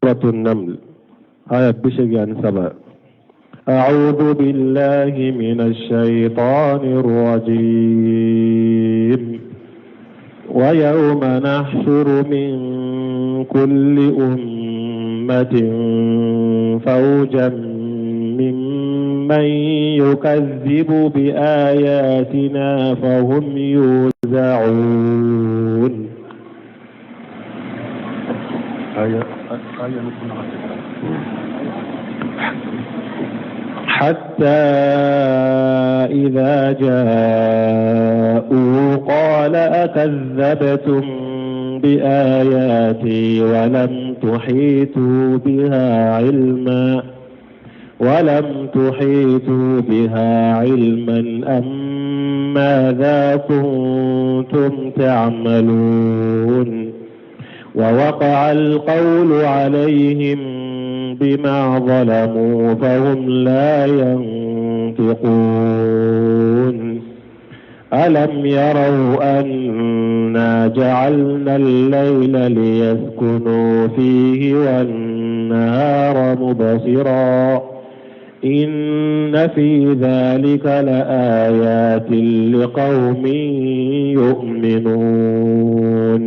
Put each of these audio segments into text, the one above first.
سورة النمل آية 83. أعوذ بالله من الشيطان الرجيم. ويوم نحشر من كل أمة فوجا ممن يكذب بآياتنا فهم يوزعون. آية آية. حتى إذا جاءوا قال أكذبتم بآياتي ولم تحيطوا بها علما أم ماذا كنتم تعملون؟ ووقع القول عليهم بما ظلموا فهم لا ينطقون. ألم يروا أنا جعلنا الليل ليسكنوا فيه والنهار مبصرا إن في ذلك لآيات لقوم يؤمنون.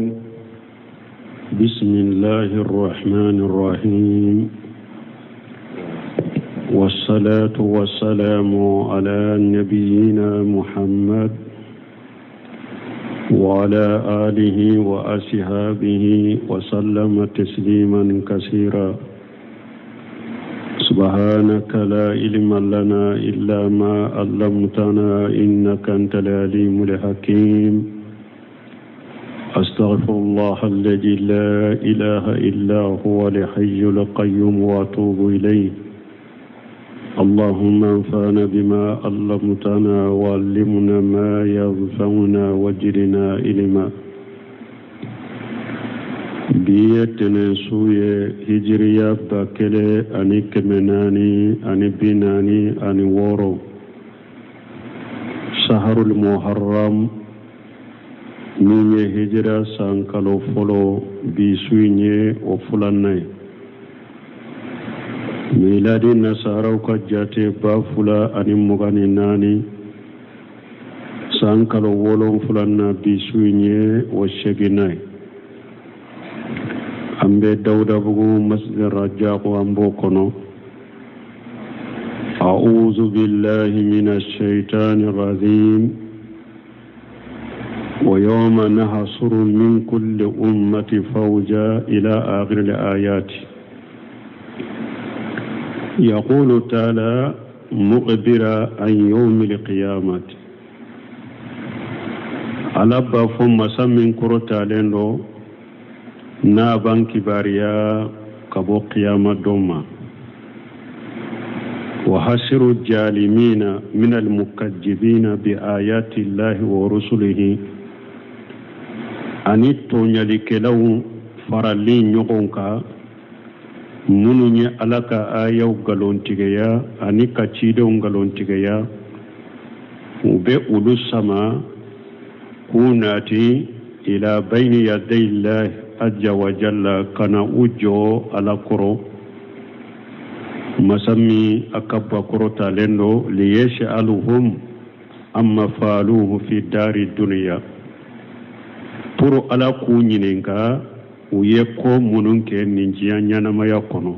بسم الله الرحمن الرحيم، والصلاة والسلام على نبينا محمد وعلى آله وأصحابه وسلم تسليما كثيرا. سبحانك لا علم لنا إلا ما علمتنا إنك أنت العليم الحكيم. أستغفر الله الذي لا إله إلا هو الحي القيوم وأتوب إليه. اللهم انفعنا بما علمتنا وعلمنا ما ينفعنا وزدنا علما. Bi ye tɛnɛn su ye, hijiriya 1446, saharul muharram, min ye hijira san kalo fɔlɔ. Bi su in ye o filanan ye. Miladi nasaraw ka jate, 2024, san kalo wolonfilanan, bi su in ye o seginnan ye. An bɛ Dawudabugu, masjid Rajako, an b'o kɔnɔ. أعوذ بالله من الشيطان الرجيم. ويوم نحشر من كل أمة فوجا إلى آخر الآيات. يقول تعالى مخبرا عن يوم القيامة، Ala b'a fɔ, masa min kɔrɔtalen don, n'a b'an kibaruya ka bɔ kiyama don ma. وحشر الظالمين من المكذبين بآيات الله ورسله، ani tɔɲalikɛlaw faralen ɲɔgɔn kan, minnu ye Ala ka ayaw nkalontigiya ani ka cidenw nkalontigiya, u bɛ olu sama k'u nati إلى بين يدي الله عز وجل, ka na u jɔ Ala kɔrɔ, masa min a ka bakɔrɔtalen don. ليسألهم عما فعلوه في دار الدنيا, pour Ala k'u ɲininka u ye ko minnu kɛ nin diɲɛ ɲɛnamaya kɔnɔ.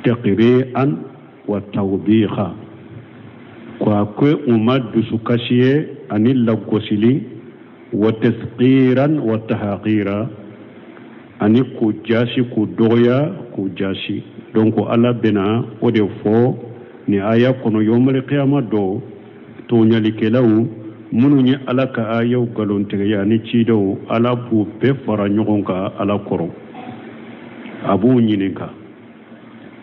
تقريعا وتوبيخا, k'a kɛ u ma dusukasi ye ani lagosili. وتصغيرا وتحقيرا, ani k'u jasi, k'u dɔgɔya, k'u jasi. Donc Ala bɛna o de fɔ nin aya kɔnɔ. يوم القيامة dɔ, tɔɲalikɛlaw minnu ye Ala ka ayaw nkalontigɛya ani cidenw, Ala b'u bɛɛ fara ɲɔgɔn kan Ala kɔrɔ, a b'u ɲininka.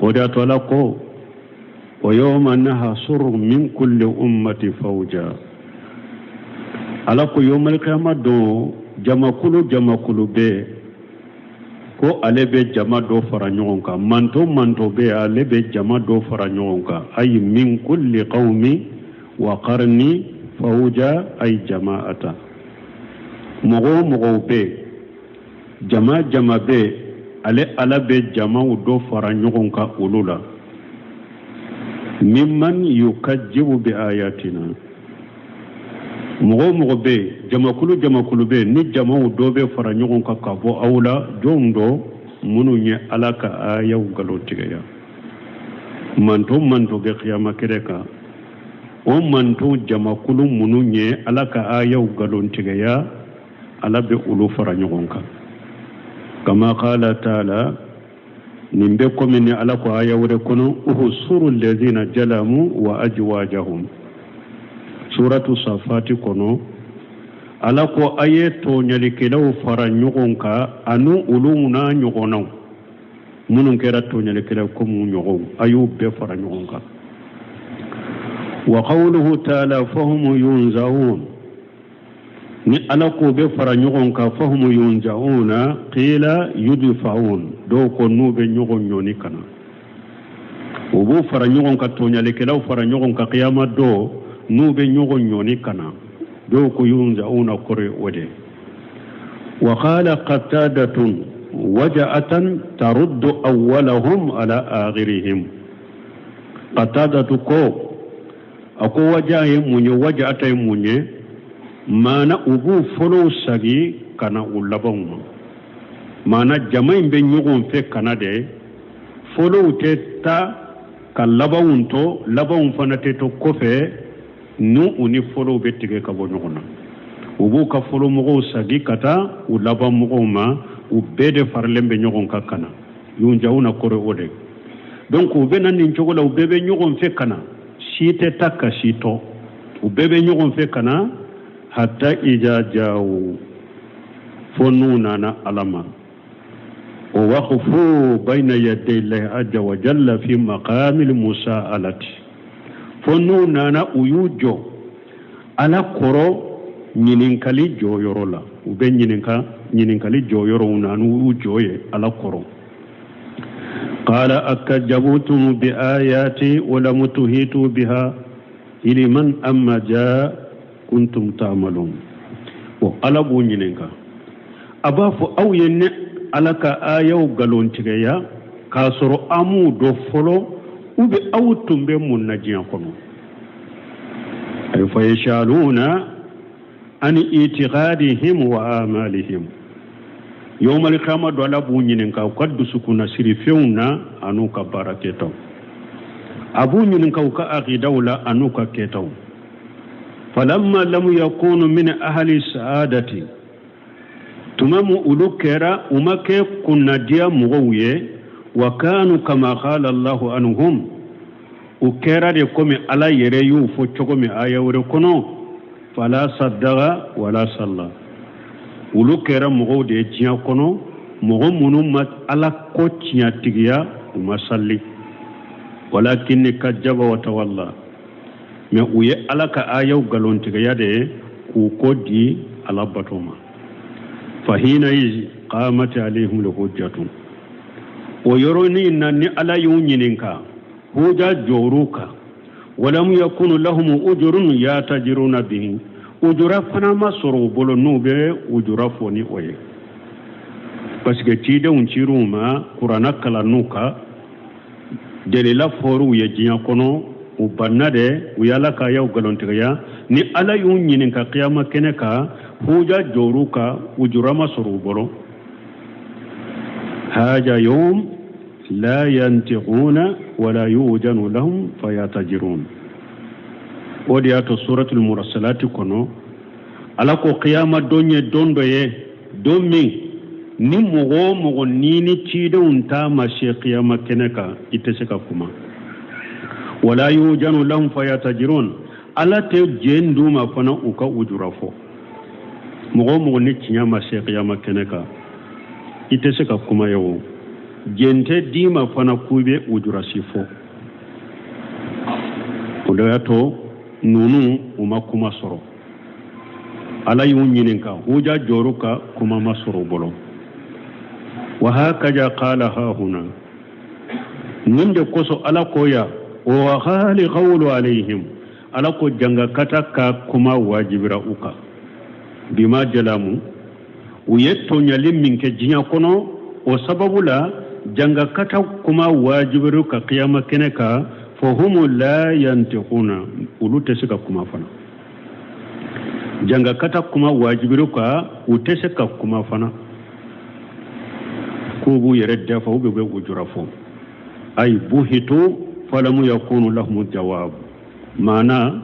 O de y'a to Ala ko: ويوم نحشر من كل أمة فوجا. Ala ko يوم القيامة don, jamakulu jamakulu bɛɛ ko ale bɛ jama dɔ fara ɲɔgɔn kan, manto manto bɛ, ale bɛ jama dɔ fara ɲɔgɔn kan. أي من كل قوم وقرن فوجا، أي جماعة. Mɔgɔ o mɔgɔw bɛ, jama jama bɛ. Ale Ala bɛ jamaw dɔ fara ɲɔgɔn kan olu la, mimman yukajibu bi ayatina. Mɔgɔ o mɔgɔ bɛ yen, jamakulu jamakulu bɛ yen, ni jamaw dɔ bɛ fara ɲɔgɔn kan ka bɔ aw la, jɔnw dɔ minnu ye Ala ka ayaw nkalontigɛya. Manton manton bɛ kiyama kɛnɛ kan, o manton jamakulu minnu ye Ala ka ayaw nkalontigɛya, Ala bɛ olu fara ɲɔgɔn kan. Kama qala taala, nin bɛ komi ni Ala ko aya wɛrɛ kɔnɔ: uhsuru lezina jalamu wa ajwajahum. Suratu Safati kɔnɔ, Ala ko a ye tɔɲalikɛlaw fara ɲɔgɔn kan ani olu n'a ɲɔgɔnnaw minnu kɛra tɔɲalikɛlaw komi u ɲɔgɔnw, a y'u bɛɛ fara ɲɔgɔn kan. Wa qawluhu taala fahum yunzaun. Ni Ala k'u bɛ fara ɲɔgɔn kan, fahum yunzauna, qila yudfaun. Dɔw ko n'u bɛ ɲɔgɔn ɲɔni ka na, u b'u fara ɲɔgɔn kan, tɔɲalikɛlaw fara ɲɔgɔn kan kiyama don, n'u bɛ ɲɔgɔn ɲɔni ka na. Dɔw ko yunzauna kɔrɔ ye o de. Wa qala Qatadatun waja'atan taruddu awwalahum ala akhirihim. Qatadatu ko, a ko waja ye mun ye? Waja'ata ye mun ye? Maana u b'u fɔlɔw sagi ka na u labanw ma. Maana jama in bɛ ɲɔgɔn fɛ ka na de, fɔlɔw tɛ taa ka labanw to, labanw fana tɛ to kɔfɛ, n'u u ni fɔlɔw bɛ tigɛ ka bɔ ɲɔgɔn na. U b'u ka fɔlɔ mɔgɔw sagi ka taa u laban mɔgɔw ma, u bɛɛ de faralen bɛ ɲɔgɔn kan ka na. Yunjawuna kɔrɔ o de. Donc u bɛ na nin cogo la, u bɛɛ bɛ ɲɔgɔn fɛ ka na, si tɛ taa ka si to, u bɛɛ bɛ ɲɔgɔn fɛ ka na. Hatta ija jawu, fo n'u nana Ala ma, o waqfu bayna yaday llahi azza wa jalla fi maqamil musa'alati, fo n'u nana u y'u jɔ Ala kɔrɔ ɲininkali jɔyɔrɔ la. U bɛ ɲininka ɲininkali jɔyɔrɔw na, n'u y'u jɔ ye Ala kɔrɔ. Qala akajabtum bi ayati wa lam tuhitu biha iliman amma ja kuntum ta'malun. Bon, Ala b'u ɲininka, a b'a fɔ aw ye ne Ala ka ayaw nkalontigɛya k'a sɔrɔ an m'u dɔn fɔlɔ, u bɛ aw tun bɛ mun na diɲɛ kɔnɔ? Ay fa yashaluna an itiqadihim wa amalihim. Yawmal qiyamah don, Ala b'u ɲininka u ka dusukunnasiri fɛnw na an'u ka baara kɛtaw. A b'u ɲininka u ka aqidaw la an'u ka kɛtaw. Falamma lam yakunu min ahli sa'adati, tuma mu olu kɛra u ma kɛ kunnadiya mɔgɔw ye, wa kanu kama qala Allahu anhum, u kɛra de komi Ala yɛrɛ y'u fɔ cogo min aya wɛrɛ kɔnɔ: fala saddaga wala salla. Olu kɛra mɔgɔw de ye diɲɛ kɔnɔ, mɔgɔ minnu ma Ala ko tiɲɛtigiya, u ma sali. Walakin kajjaba wa tawalla, mais u ye Ala ka ayaw nkalontigiya de ye k'u kɔ di Ala bato ma. Fahina iz qamat alayhim lhujjatu, o yɔrɔnin na ni Ala y'u ɲininka, huja jɔr'u kan. Walam yakunu lahum ujurun yatajiruna bihi, ujura fana ma sɔrɔ u bolo n'u bɛ ujura fɔ ni o ye, parce que cidenw cir'u ma, kuranna kalann'u kan, delila fɔr'u ye diɲɛ kɔnɔ, u banna de, u y'Ala ka ayaw nkalontigiya. Ni Ala y'u ɲininka kiyama kɛnɛ kan, huja jɔr'u kan, ujura ma sɔrɔ u bolo. Haja yawm la yantiquna wala yujanu lahum fayatajirun. O de y'a to suratul mursalati kɔnɔ, Ala ko kiyama don ye don dɔ ye, don min ni mɔgɔ o mɔgɔ ni ni cidenw ta ma se kiyama kɛnɛ kan, i tɛ se ka kuma. Wala yujanu lahum fayatajirun, Ala tɛ jɛn d'u ma fana u ka ujura fɔ. Mɔgɔ o mɔgɔ ni tiɲɛ ma se kiyama kɛnɛ kan, i tɛ se ka kuma ye, o jɛn tɛ d'i ma fana k'u bɛ ujurasi fɔ. O de y'a to ninnu u ma kuma sɔrɔ. Ala y'u ɲininka, huja jɔr'u kan, kuma ma sɔrɔ u bolo. Wa hakaja qala hahuna, nin de kosɔn Ala ko ya wa khali qawlu alayhim, Ala ko jangakata ka kuma wajibira u kan. Bima jalamu, u ye tɔɲali min kɛ diɲɛ kɔnɔ, O sababu la jangakata kuma wajibir'u kan kiyama kɛnɛ kan, fahumu la yantiquna, olu tɛ se ka kuma fana. Jangakata kuma wajibir'u kan, u tɛ se ka kuma fana, k'u b'u yɛrɛ dafa u bɛ u jɔrɔ fɔ. Ay buhitu falamu yakunu lahumu jawab, maana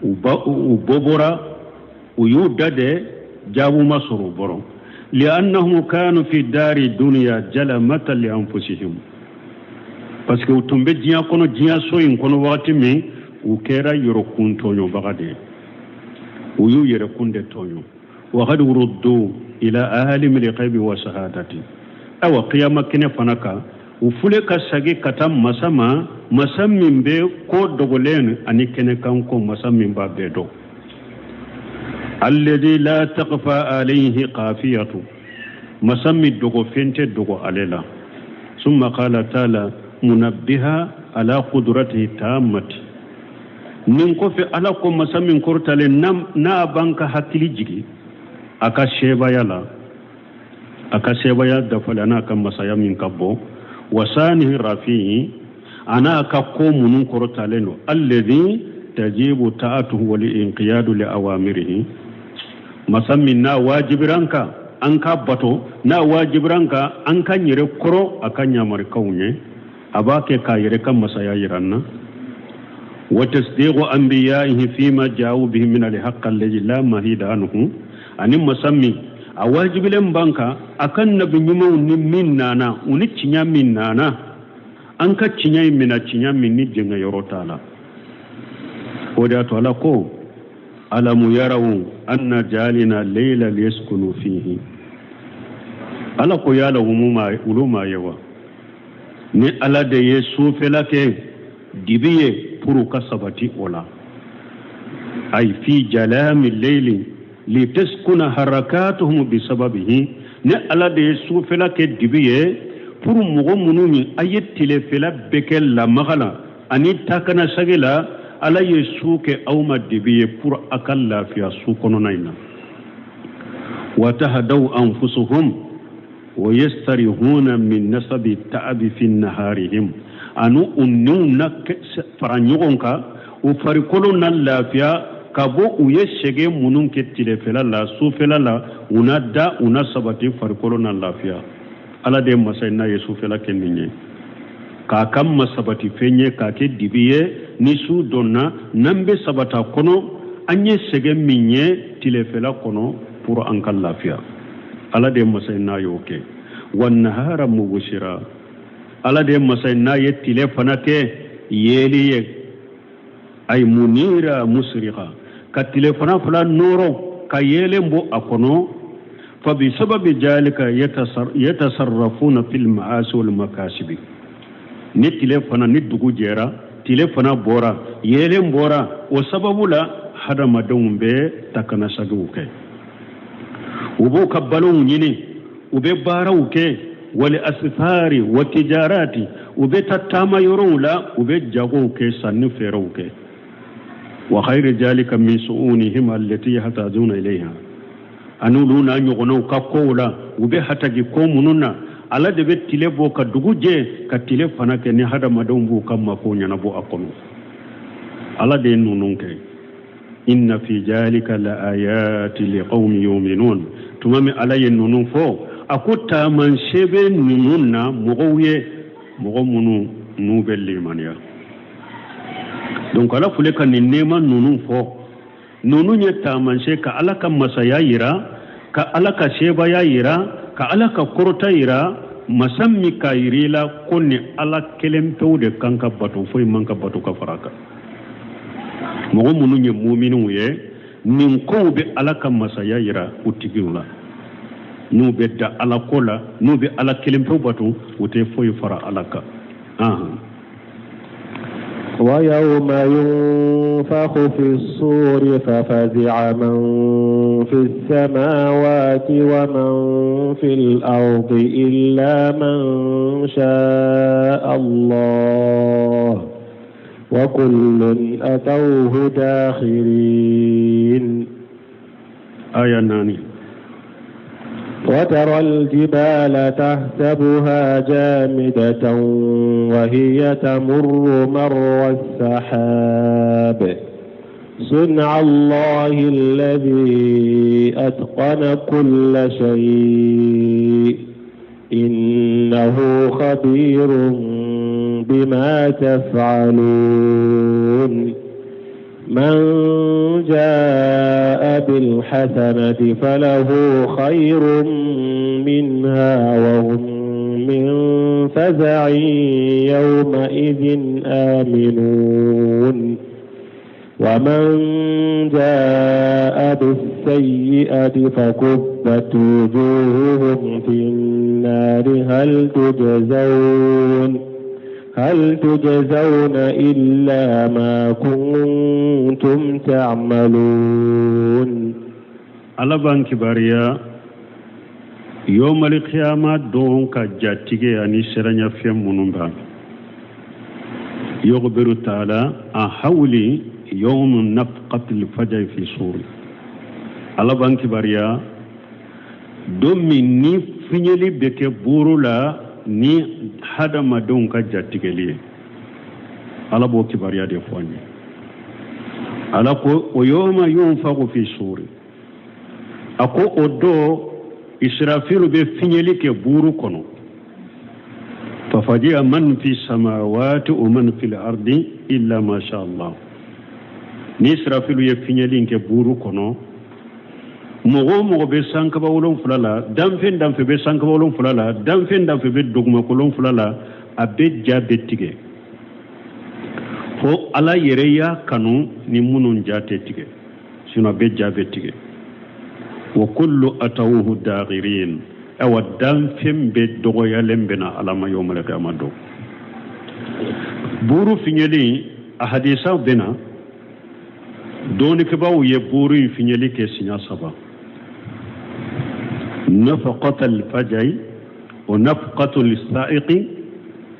u bɔbɔra, u y'u da de, jaabu ma sɔrɔ u bɔrɔ. Li'annahum kanu fi dari dunya jalamata li anfusihim, parce que u tun bɛ diɲɛ kɔnɔ, diɲɛ so in kɔnɔ wagati min, u kɛra yɔrɔkun tɔɲɔbaga de ye, u y'u yɛrɛkun de tɔɲɔ. Wa qad ruddu ila alimil ghaibi wa shahadati, awa kiyama kɛnɛ fana kan, u fule ka sagi ka taa masa ma, masa min bɛ ko dogolen ani kɛnɛkan ko, masa min b'a bɛɛ dɔn. Alladhi la takhfa alayhi khafiyatu, masa min dogofɛn tɛ dogo ale la. Summa qala taala munabbiha ala qudratihi tammati, nin kɔfɛ Ala ko masa min kɔrɔtalen n'a b'an ka hakili jigi a ka sebaaya la, a ka sebaaya dafalen n'a ka masaya min ka bon, wasanihi rafi'i, a n'a ka ko minnu kɔrɔtalen don, alladhi tajibu ta'atuhu wal inqiyadu li awamirihi, masa min n'a wajibira an kan an ka bato, n'a wajibira an kan an ka yɛrɛ kɔrɔ a ka ɲamarikaw ɲɛ, a b'a kɛ k'a yɛrɛ ka masaya yira an na. Wa tasdiqu anbiyaihi fima ja'u bihi min al-haqq alladhi la mahida anhu, ani masa min a wajibilen b'an kan a ka nabi ɲumanw ni min nana, u ni tiɲɛ min nana, an ka tiɲɛ in minɛ, tiɲɛ min ni jɛngɛ yɔrɔ t'a la. O de y'a to Ala ko alamu yaraw anna ja'alna layla liyaskunu fihi, Ala ko yala olu m'a ye wa ni Ala de ye sufɛla kɛ dibi ye pour u ka sabati o la. Ay fi jalami layli litaskuna harakatuhum bisababihi, ni Ala de ye sufɛla kɛ dibi ye pour mɔgɔ minnu ye a ye tilefɛla bɛɛ kɛ lamaga la ani takana sagi la, Ala ye su kɛ aw ma dibi ye pour a ka lafiya su kɔnɔna in na. Wa tahadaw anfusuhum wa yastarihuna min nasabi ta'abi fi naharihim, anu u niw na fara ɲɔgɔn kan, u farikolo na lafiya ka bɔ u ye sɛgɛn minnu kɛ tilefɛla la, sufɛla la, u na da, u na sabati, farikolo na lafiya. Ala de ye masa ye n'a ye sufɛla kɛ nin ye k'a ka masabati fɛn ye, k'a kɛ dibi ye, ni su donna n'an bɛ sabata kɔnɔ, an ye sɛgɛn min ye tilefɛla kɔnɔ pour an ka lafiya. Ala de ye masa ye n'a y'o kɛ. Wa nahara mubsira, Ala de ye masa ye n'a ye tile fana kɛ yeeli ye, ay munira musriqa, ka tile fana fila nɔɔrɔ ka yeelen bɔ a kɔnɔ. Fa bi sababi jalika yatasarrafuna fil ma'asi wal makasibi, ni tile fana ni dugu jɛra, tile fana bɔra, yeelen bɔra, o sababu la hadamadenw bɛ takanasagiw kɛ, u b'u ka balow ɲini, u bɛ baaraw kɛ, wali asifari wa tijarati, u bɛ taa taama yɔrɔw la, u bɛ jagow kɛ, sanni feerew kɛ. Wa khayri jalika min su'unihim allati yahtajuna ilayha, ani olu n'a ɲɔgɔnnaw ka kow la, u bɛ hatagi ko minnu na, Ala de bɛ tile bɔ ka dugu jɛ, ka tile fana kɛ ni hadamadenw b'u ka mako ɲɛnabɔ a kɔnɔ. Ala de ye ninnu kɛ. Inna fi jalika la ayati liqaumin yu'minun, tuma min Ala ye ninnu fɔ, a ko taamasiyɛn bɛ ninnu na mɔgɔw ye, mɔgɔ minnu n'u bɛ limaniya. Donc Ala fule ka nin nɛɛma ninnu fɔ, ninnu ye taamasiyɛn ka Ala ka masaya yira, ka Ala ka sebaaya yira, ka Ala ka kɔrɔta yira, masa min k'a yira i la ko ni Ala kelen pewu de kan ka bato, foyi man ka bato ka fara a kan. Mɔgɔ minnu ye muminiw ye, nin kow bɛ Ala ka masaya yira u tigiw la, n'u bɛ da Ala ko la, n'u bɛ Ala kelen pewu bato, u tɛ foyi fara Ala kan. ويوم ينفخ في الصور ففزع من في السماوات ومن في الأرض إلا من شاء الله وكل أتوه داخرين. آية ناني. وترى الجبال تحسبها جامدة وهي تمر مر السحاب صنع الله الذي أتقن كل شيء إنه خبير بما تفعلون من جاء بالحسنة فله خير منها وهم من فزع يومئذ آمنون ومن جاء بالسيئة فكبت وجوههم في النار هل تجزون إلا ما كنتم تعملون. Ala b'an kibaruya yomali kiyama don ka jatige ani siranyafɛn minnu b'a. Yukhbiru taala an hawli yawmu nafqatil fajai fi suri. Ala b'an kibaruya don min ni fiɲɛli bɛ kɛ buuru la ni hadamadenw ka jatigɛli ye. Ala b'o kibaruya de fɔ an ye. Ala ko o yawma yunfaku fi suri, a ko o don Israfilu bɛ fiɲɛli kɛ buuru kɔnɔ. Fafaji'a man fi samawati wa man fil ardi illa ma sha Allah. Ni Israfilu ye fiɲɛli kɛ buuru kɔnɔ, mɔgɔ o mɔgɔ bɛ sankaba wolonfila la, danfɛn danfɛn bɛ sankaba wolonfila la, danfɛn danfɛn bɛ dugumakolo wolonfila la, a bɛɛ ja bɛ tigɛ fo Ala yɛrɛ y'a kanu ni minnu ja tɛ tigɛ, sinon a bɛɛ ja bɛ tigɛ. Wa kullu atawuhu daghirin, awa danfɛn bɛɛ dɔgɔyalen bɛ na Ala ma yawmal qiyamah don. Buuru fiɲɛli a hadisa bɛ na, dɔnnikɛbaaw ye buuru in fiɲɛli kɛ siɲɛ saba. Nafaqatul fajai wa nafaqatul sa'iqi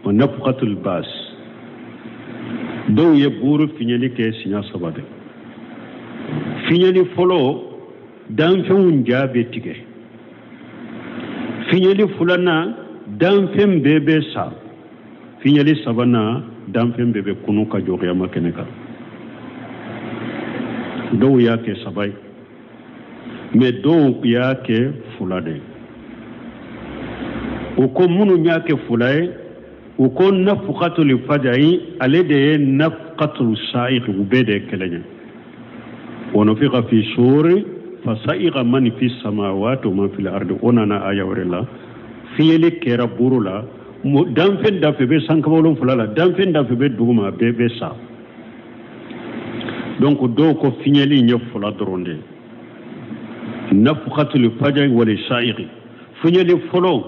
wa nafaqatul bas. Dɔw ye buuru fiɲɛli kɛ siɲɛ saba de. Fiɲɛli fɔlɔ, danfɛnw ja bɛ tigɛ. Fiɲɛli filanan, danfɛn bɛɛ bɛ sa. Fiɲɛli sabanan, danfɛn bɛɛ bɛ kunu ka jɔ kiyama kɛnɛ kan. Dɔw y'a kɛ saba ye, mais dɔw y'a kɛ fila de ye. U ko minnu y'a kɛ fila ye, u ko nafqatul fajai ale de ye nafqatul sa'iq, u bɛɛ de ye kelen ye. Wa nufiqa fi suri fasa'iqa man fi samawati wa man fil ardi. O nana aya wɛrɛ la, fiɲɛli kɛra buru la, danfɛn danfɛn bɛ sankaba wolonfila la, danfɛn danfɛn bɛ duguma, bɛɛ bɛ sa. Donc dɔw ko fiɲɛli in ye fila dɔrɔn de ye, nafqatul fajai wal sa'iqi. Fiɲɛli fɔlɔ,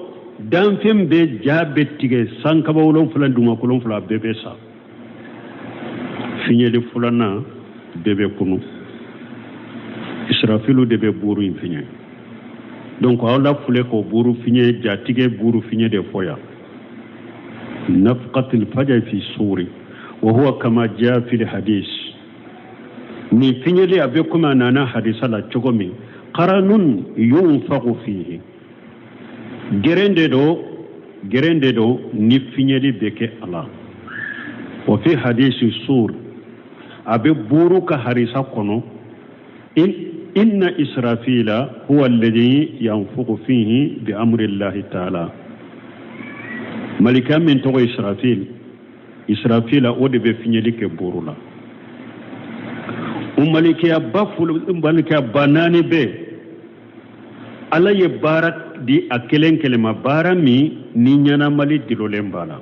danfɛn bɛɛ ja bɛ tigɛ, sankaba wolonfila dugumakolo wolonfila bɛɛ bɛ sa. Fiɲɛli filanan, bɛɛ bɛ kunu. Israfilu de bɛ buuru in fiɲɛ. Donc aw la filɛ k'o buuru fiɲɛ jatigɛ buuru fiɲɛ de fɔ yan. Nafqatul fajai fi suri wa huwa kama jaa fil hadis. Nin fiɲɛli a bɛ komi a nana hadisa la cogo min, qaranun yunfaqu fihi, geren de don, geren de don ni fiɲɛli bɛ kɛ a la. Wa fi hadisi sur, a bɛ buuru ka hadisa kɔnɔ, inna Israfila huwa alladhi yanfuqu fihi bi amri Allahi ta'ala. Malika min tɔgɔ Israfil, Israfila o de bɛ fiɲɛli kɛ buuru la. O malikiyaba malikiyaba naani bɛ Ala ye baara di a kelen kelen ma, baara min ni ɲɛnamali dilolen b'a la,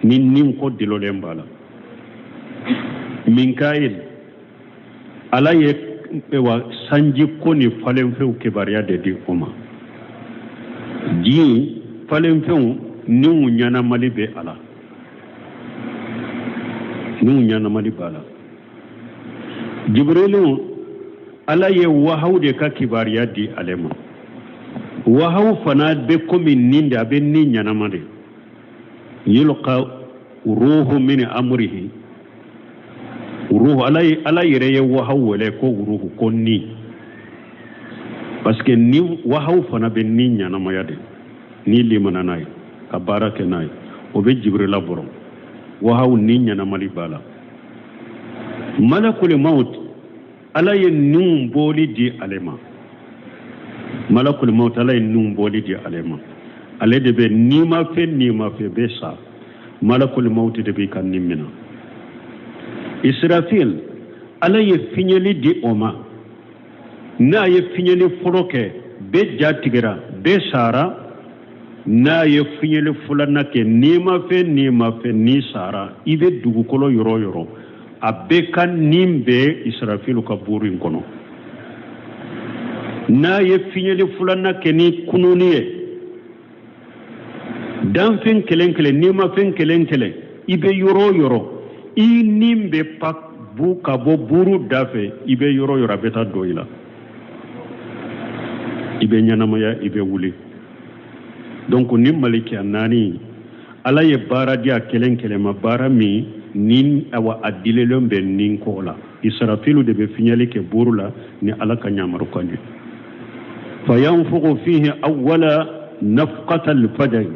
ni ninko dilolen b'a la. Minkail, Ala ye wa sanji ko ni falenfɛnw kibaruya de di o ma. Ji falenfɛnw niw ɲɛnamali bɛ a la, niw ɲɛnamali b'a la. Jibrilu, Ala ye wahaw de ka kibaruya di ale ma. Wahaw fana bɛ komi nin de, a bɛ ni ɲɛnama de. Yulqa ruhu min amrihi, ruhu, Ala yɛrɛ ye wahaw wele ko ruhu, ko ni. Parce que ni wahaw fana bɛ ni ɲɛnamaya de, n'i limana n'a ye ka baara kɛ n'a ye, o bɛ Jibirila bɔrɔ. Wahaw ni ɲɛnamali b'a la. Malakul maut, Ala ye niw bɔli di ale ma. Malakul maut, Ala ye niw bɔli di ale ma. Ale de bɛ nimafɛn nimafɛn bɛ sa, malakul maut de b'i ka ni minɛ. Israfil, Ala ye fiɲɛli di o ma. N'a ye fiɲɛli fɔlɔ kɛ, bɛɛ ja tigɛra, bɛɛ sara. N'a ye fiɲɛli filanan kɛ, nimafɛn nimafɛn ni sara, i bɛ dugukolo yɔrɔ o yɔrɔ, a bɛɛ ka ni bɛ Israfilu ka buru in kɔnɔ. N'a ye fiɲɛli filanan kɛ ni kununi ye, danfɛn kelen kelen, nimafɛn kelen kelen, i bɛ yɔrɔ o yɔrɔ, i ni bɛ pa bu ka bɔ buru da fɛ, i bɛ yɔrɔ o yɔrɔ, a bɛ taa don i la, i bɛ ɲɛnamaya, i bɛ wuli. Donc ni malikiya naani, Ala ye baara di a kelen kelen ma, baara min ni awa a dilelen bɛ nin ko la. Israfilu de bɛ fiɲɛli kɛ buru la ni Ala ka ɲamarukan ye. Fayanfugu fihi awwala nafqata alfajr.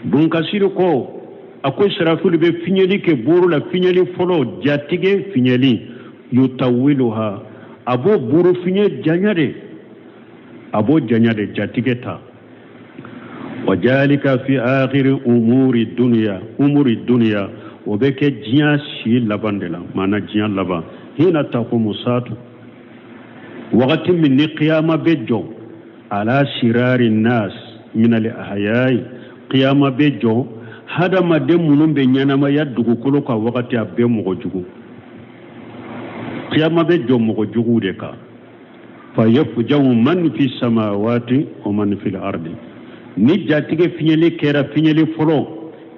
Bunkasiri ko, a ko Israfilu bɛ fiɲɛli kɛ buru la, fiɲɛli fɔlɔ, jatigɛ fiɲɛli. Yutawiluha, a b'o buru fiɲɛ janya de, a b'o janya de, jatigɛ ta. Wa jalika fi akhiri umuri dunya, umuri dunya, o bɛ kɛ diɲɛ si laban de la, maana diɲɛ laban, hina taqumu saatu, wagati min ni qiyama bɛ jɔ, ala shirari nas min al ahyayi, qiyama bɛ jɔ hadamaden minnu bɛ ɲɛnamaya dugukolo kan wagati, a bɛ mɔgɔ jugu, qiyama bɛ jɔ mɔgɔ juguw de kan. Fa yafjau man fi samawati wa man fil ardi. Ni jatigɛ fiɲɛli kɛra, fiɲɛli fɔlɔ,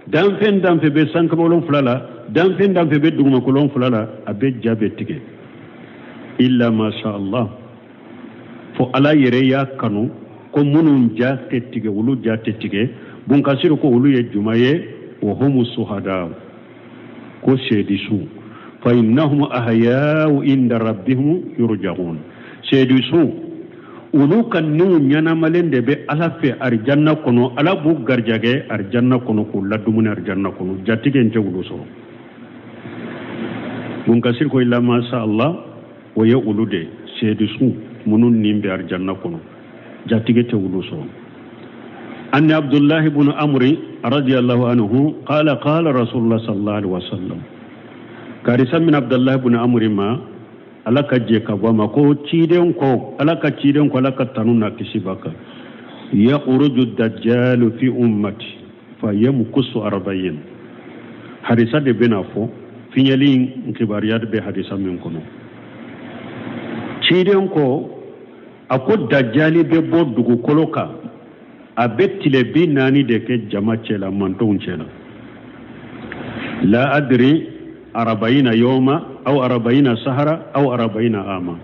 danfɛn danfɛn bɛ sankaba wolonfila la, danfɛn danfɛn bɛ dugumakolo wolonfila la, a bɛ ja bɛ tigɛ, illa ma sha Allah, fo Ala yɛrɛ y'a kanu ko minnu ja tɛ tigɛ, olu ja tɛ tigɛ. Bunkasiri ko olu ye juma ye? Wa humu suhada, ko seedisu, fa innahum ahya'u inda rabbihim yurja'un. Seedisu, olu ka niw ɲɛnamalen de bɛ Ala fɛ arijanna kɔnɔ. Ala b'u garijɛgɛ arijanna kɔnɔ k'u ladumuni arijanna kɔnɔ, jatigɛ in tɛ olu sɔrɔ. Bunkasiri ko illa ma sha Allah, o ye olu de seedisu minnu nin bɛ arijanna kɔnɔ, jatigɛ tɛ olu sɔrɔ. An Abdullahi ibn Amri radiyallahu anhu qala qala Rasulullah sallallahu alaihi wasallam, karisa min Abdullahi ibn Amri ma, Ala ka jɛ ka bɔ a ma, ko ciden ko, Ala ka ciden ko, Ala ka tanu n'a kisi b'a kan, yakhruju dajjalu fi ummati fa yamkusu arba'in. Hadisa de bɛna fɔ, fiɲɛli in kibaruya bɛ hadisa min kɔnɔ. Ciden ko, a ko dajali bɛ bɔ dugukolo kan, a bɛ tile 40 de kɛ jama cɛ la, mantɔnw cɛ la. La adri arabayina yawma aw arabayina sahara aw arabayina ama.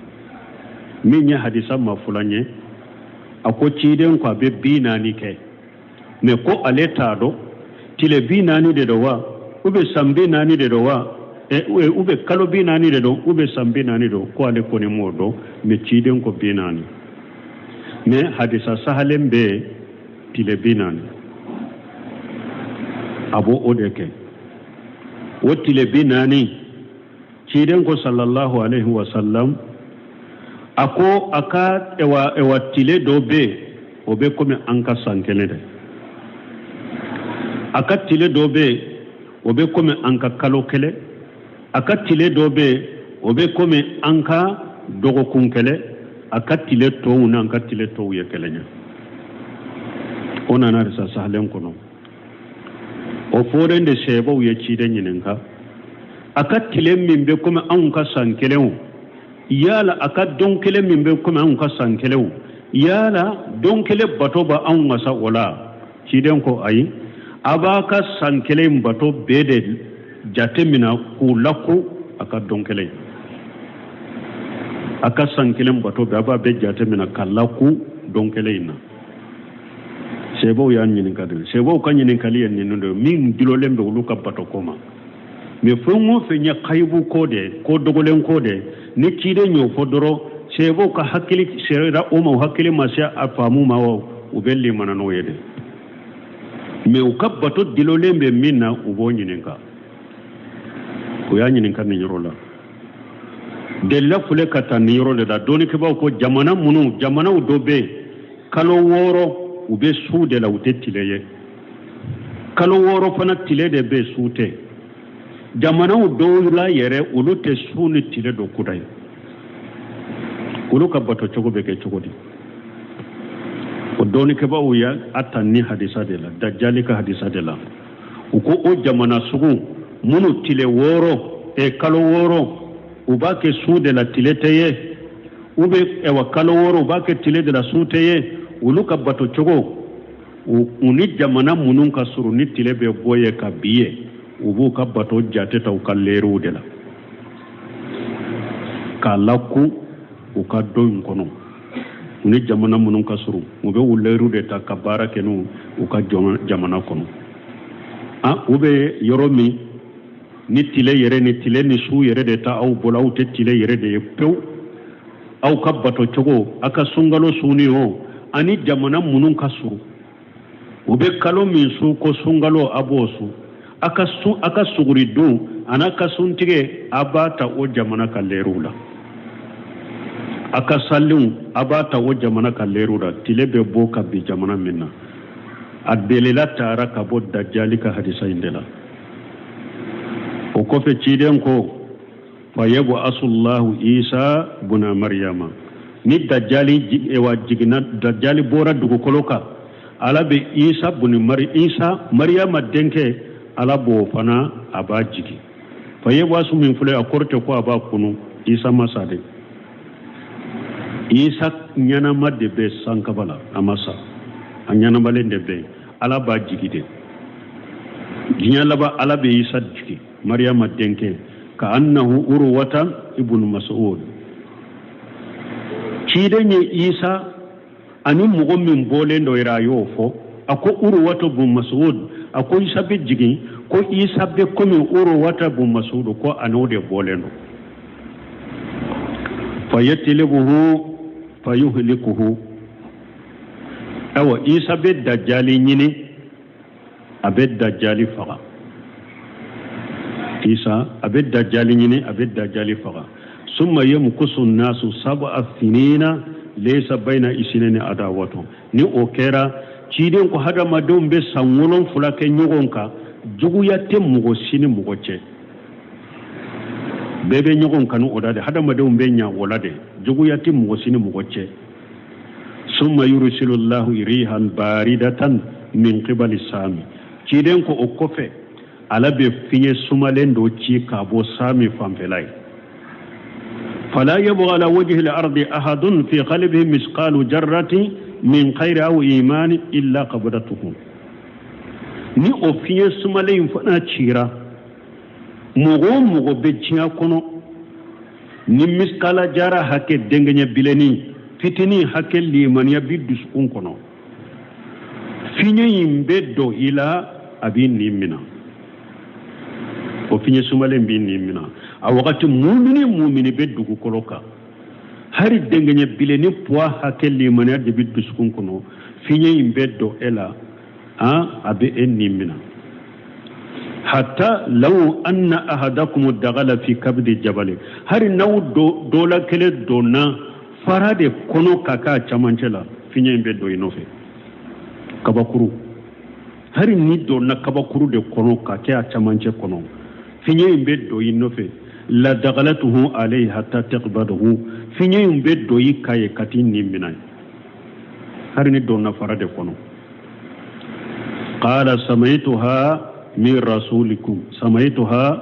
Min ye hadisa ma fulan ye, a ko ciden ko a bɛ 40 kɛ, mais ko ale t'a dɔn tile 40 de don wa, ou bien san 40 de don wa, ou bien kalo 40 de don, ou bien san 40 don, ko ale kɔni m'o dɔn, mais ciden ko 40. Mais hadisa sahalen bɛ tile 40, a b'o o de kɛ, o tile 40. Ciden ko sallallahu alaihi wa sallam, a ko a ka ewa ewa tile dɔ bɛ yen, o bɛ komi an ka san kelen dɛ. A ka tile dɔ bɛ yen, o bɛ komi an ka kalo kelen. A ka tile dɔ bɛ yen, o bɛ komi an ka dɔgɔkun kelen. A ka tile tɔw n'an ka tile tɔw ye kelen ye. O nana hadisa sahalen kɔnɔ. O fɔlen de, sahabaw ye ciden ɲininka, a ka tile min bɛ komi anw ka san kelen o, yala a ka don kelen min bɛ komi anw ka san kelen o, yala don kelen bato bɛ anw wasa o la? Ciden ko ayi, a b'a ka san kelen bato bɛɛ de jate minɛ k'u laku a ka don kelen. A ka san kelen bato bɛɛ, a b'a bɛɛ jate minɛ ka laku don kelen in na. Sahabaw y'a ɲininka de. Sahabaw ka ɲininkali ye ninnu de min dulolen bɛ olu ka bato ko ma. Mais fɛn o fɛn ye kayibu ko de, ko dogolen ko de, ni ciden y'o fɔ dɔrɔn, Sahabaw ka hakili sera o ma, u hakili ma se a faamu ma o, u bɛ limana n'o ye de. Mais u ka bato dulonnen bɛ min na, u b'o ɲininka. U y'a ɲininka nin yɔrɔ la. Delila filɛ ka taa nin yɔrɔ de la. Dɔnnikɛbaaw ko jamana minnu, jamanaw dɔ bɛ yen, kalo 6 u bɛ su de la, u tɛ tile ye. Kalo 6 fana tile de bɛ, su tɛ. Jamanaw dɔw la yɛrɛ, olu tɛ su ni tile dɔn kuda ye. Olu ka bato cogo bɛ kɛ cogo di? O dɔnnikɛbaaw y'a ta ni hadisa de la, dajali ka hadisa de la. U ko o jamana sugu minnu tile 6, kalo 6 u b'a kɛ su de la, tile tɛ ye, u bɛ ɛwa kalo 6 u b'a kɛ tile de la, su tɛ ye, olu ka bato cogo u ni jamana minnu ka surun ni tile bɛ bɔ ye ka bin ye, u b'u ka bato jate ta u ka lɛriw de la k'a lakun u ka don in kɔnɔ. U ni jamana minnu ka surun, u bɛ u lɛriw de ta ka baara kɛ n'u u ka jamana kɔnɔ. U bɛ yɔrɔ min ni tile yɛrɛ ni tile ni su yɛrɛ de ta aw bolo, aw tɛ tile yɛrɛ de ye pewu. Aw ka bato cogo, aw ka sunkalo sunni o, ani jamana minnu ka surun, u bɛ kalo min sun ko sunkalo, a b'o sun. A ka sun, a ka suguri dun an'a ka suntigɛ, a b'a ta o jamana ka lɛriw la. A ka saliw, a b'a ta o jamana ka lɛriw la. Tile bɛ bɔ ka bin jamana min na, a delila taara ka bɔ dajali ka hadisa in de la. O kɔfɛ ciden ko fa yab'asu llahu isa buna mariyama. Ni dajali ewa jiginna, dajali bɔra dugukolo kan, ala bɛ isa buni mari, isa mariyama denkɛ, ala b'o fana a b'a jigin. Fa yab'asu min filɛ, a kɔrɔ tɛ ko a b'a kunu. Isa ma sa dɛ, isa ɲɛnama de bɛ sankaba la, a ma sa, a ɲɛnamalen de bɛ yen. Ala b'a jigi de diɲɛ laban, ala bɛ isa jigi mariyama denkɛ, ka annahu urwata ibnu mas'ud. Ciden ye isa ani mɔgɔ min bɔlen dɔ yɛrɛ, a y'o fɔ, a ko urwata bun mas'ud, a ko isa bɛ jigin, ko isa bɛ komi urwata bun mas'ud, ko a n'o de bɔlen don. Fayatlibuhu fayuhlikuhu. Awa isa bɛ dajali ɲini, a bɛ dajali faga. Isa a bɛ dajali ɲini, a bɛ dajali faga. Summa yamkusu nasu sab'a sinina laysa bayna isnayni adawatu. Ni o kɛra, ciden ko hadamadenw bɛ san 7 kɛ ɲɔgɔn kan, juguya tɛ mɔgɔ si ni mɔgɔ cɛ, bɛɛ bɛ ɲɔgɔn kanu o la de, hadamadenw bɛ ɲa o la de, juguya tɛ mɔgɔ si ni mɔgɔ cɛ. Summa yursilu llahu rihan baridatan min qibali sami. Ciden ko o kɔfɛ ala bɛ fiɲɛ sumalen dɔ ci ka bɔ sami fanfɛla ye. Fala yabqa ala wajhi al-ardi ahadun fi qalbihi misqalu jarrati min khayri aw imani illa qabadatuhu. Ni o fiɲɛ sumalen in fana cira, mɔgɔ o mɔgɔ bɛ diɲɛ kɔnɔ ni miskala jara hakɛ denkɛɲɛ bilenni fitinin hakɛ limaniya bi dusukun kɔnɔ, fiɲɛ in bɛ don i la, a b'i nin minɛ. O fiɲɛ sumalen b'i nin minɛ. A wagati mumini mumini bɛ dugukolo kan, hari denkɛɲɛ bilenni poids hakɛ limaniya de bɛ dusukun kɔnɔ, fiɲɛ in bɛ don e la, a bɛ e nin minɛ. Hatta law anna ahadakum dagala fi kabdi jabali, hari n'aw dɔ la kelen donna fara de kɔnɔ ka k'a camancɛ la, fiɲɛ in bɛ don i nɔfɛ. Kabakuru, hari ni donna kabakuru de kɔnɔ ka kɛ a camancɛ kɔnɔ, fiɲɛ in bɛ don i nɔfɛ. La dagalatuhu alayhi hatta taqbadahu, fiɲɛ in bɛ don i kan ye ka t'i nin minɛ, hari ni donna fara de kɔnɔ. Qala samaituha min rasulikum, samaituha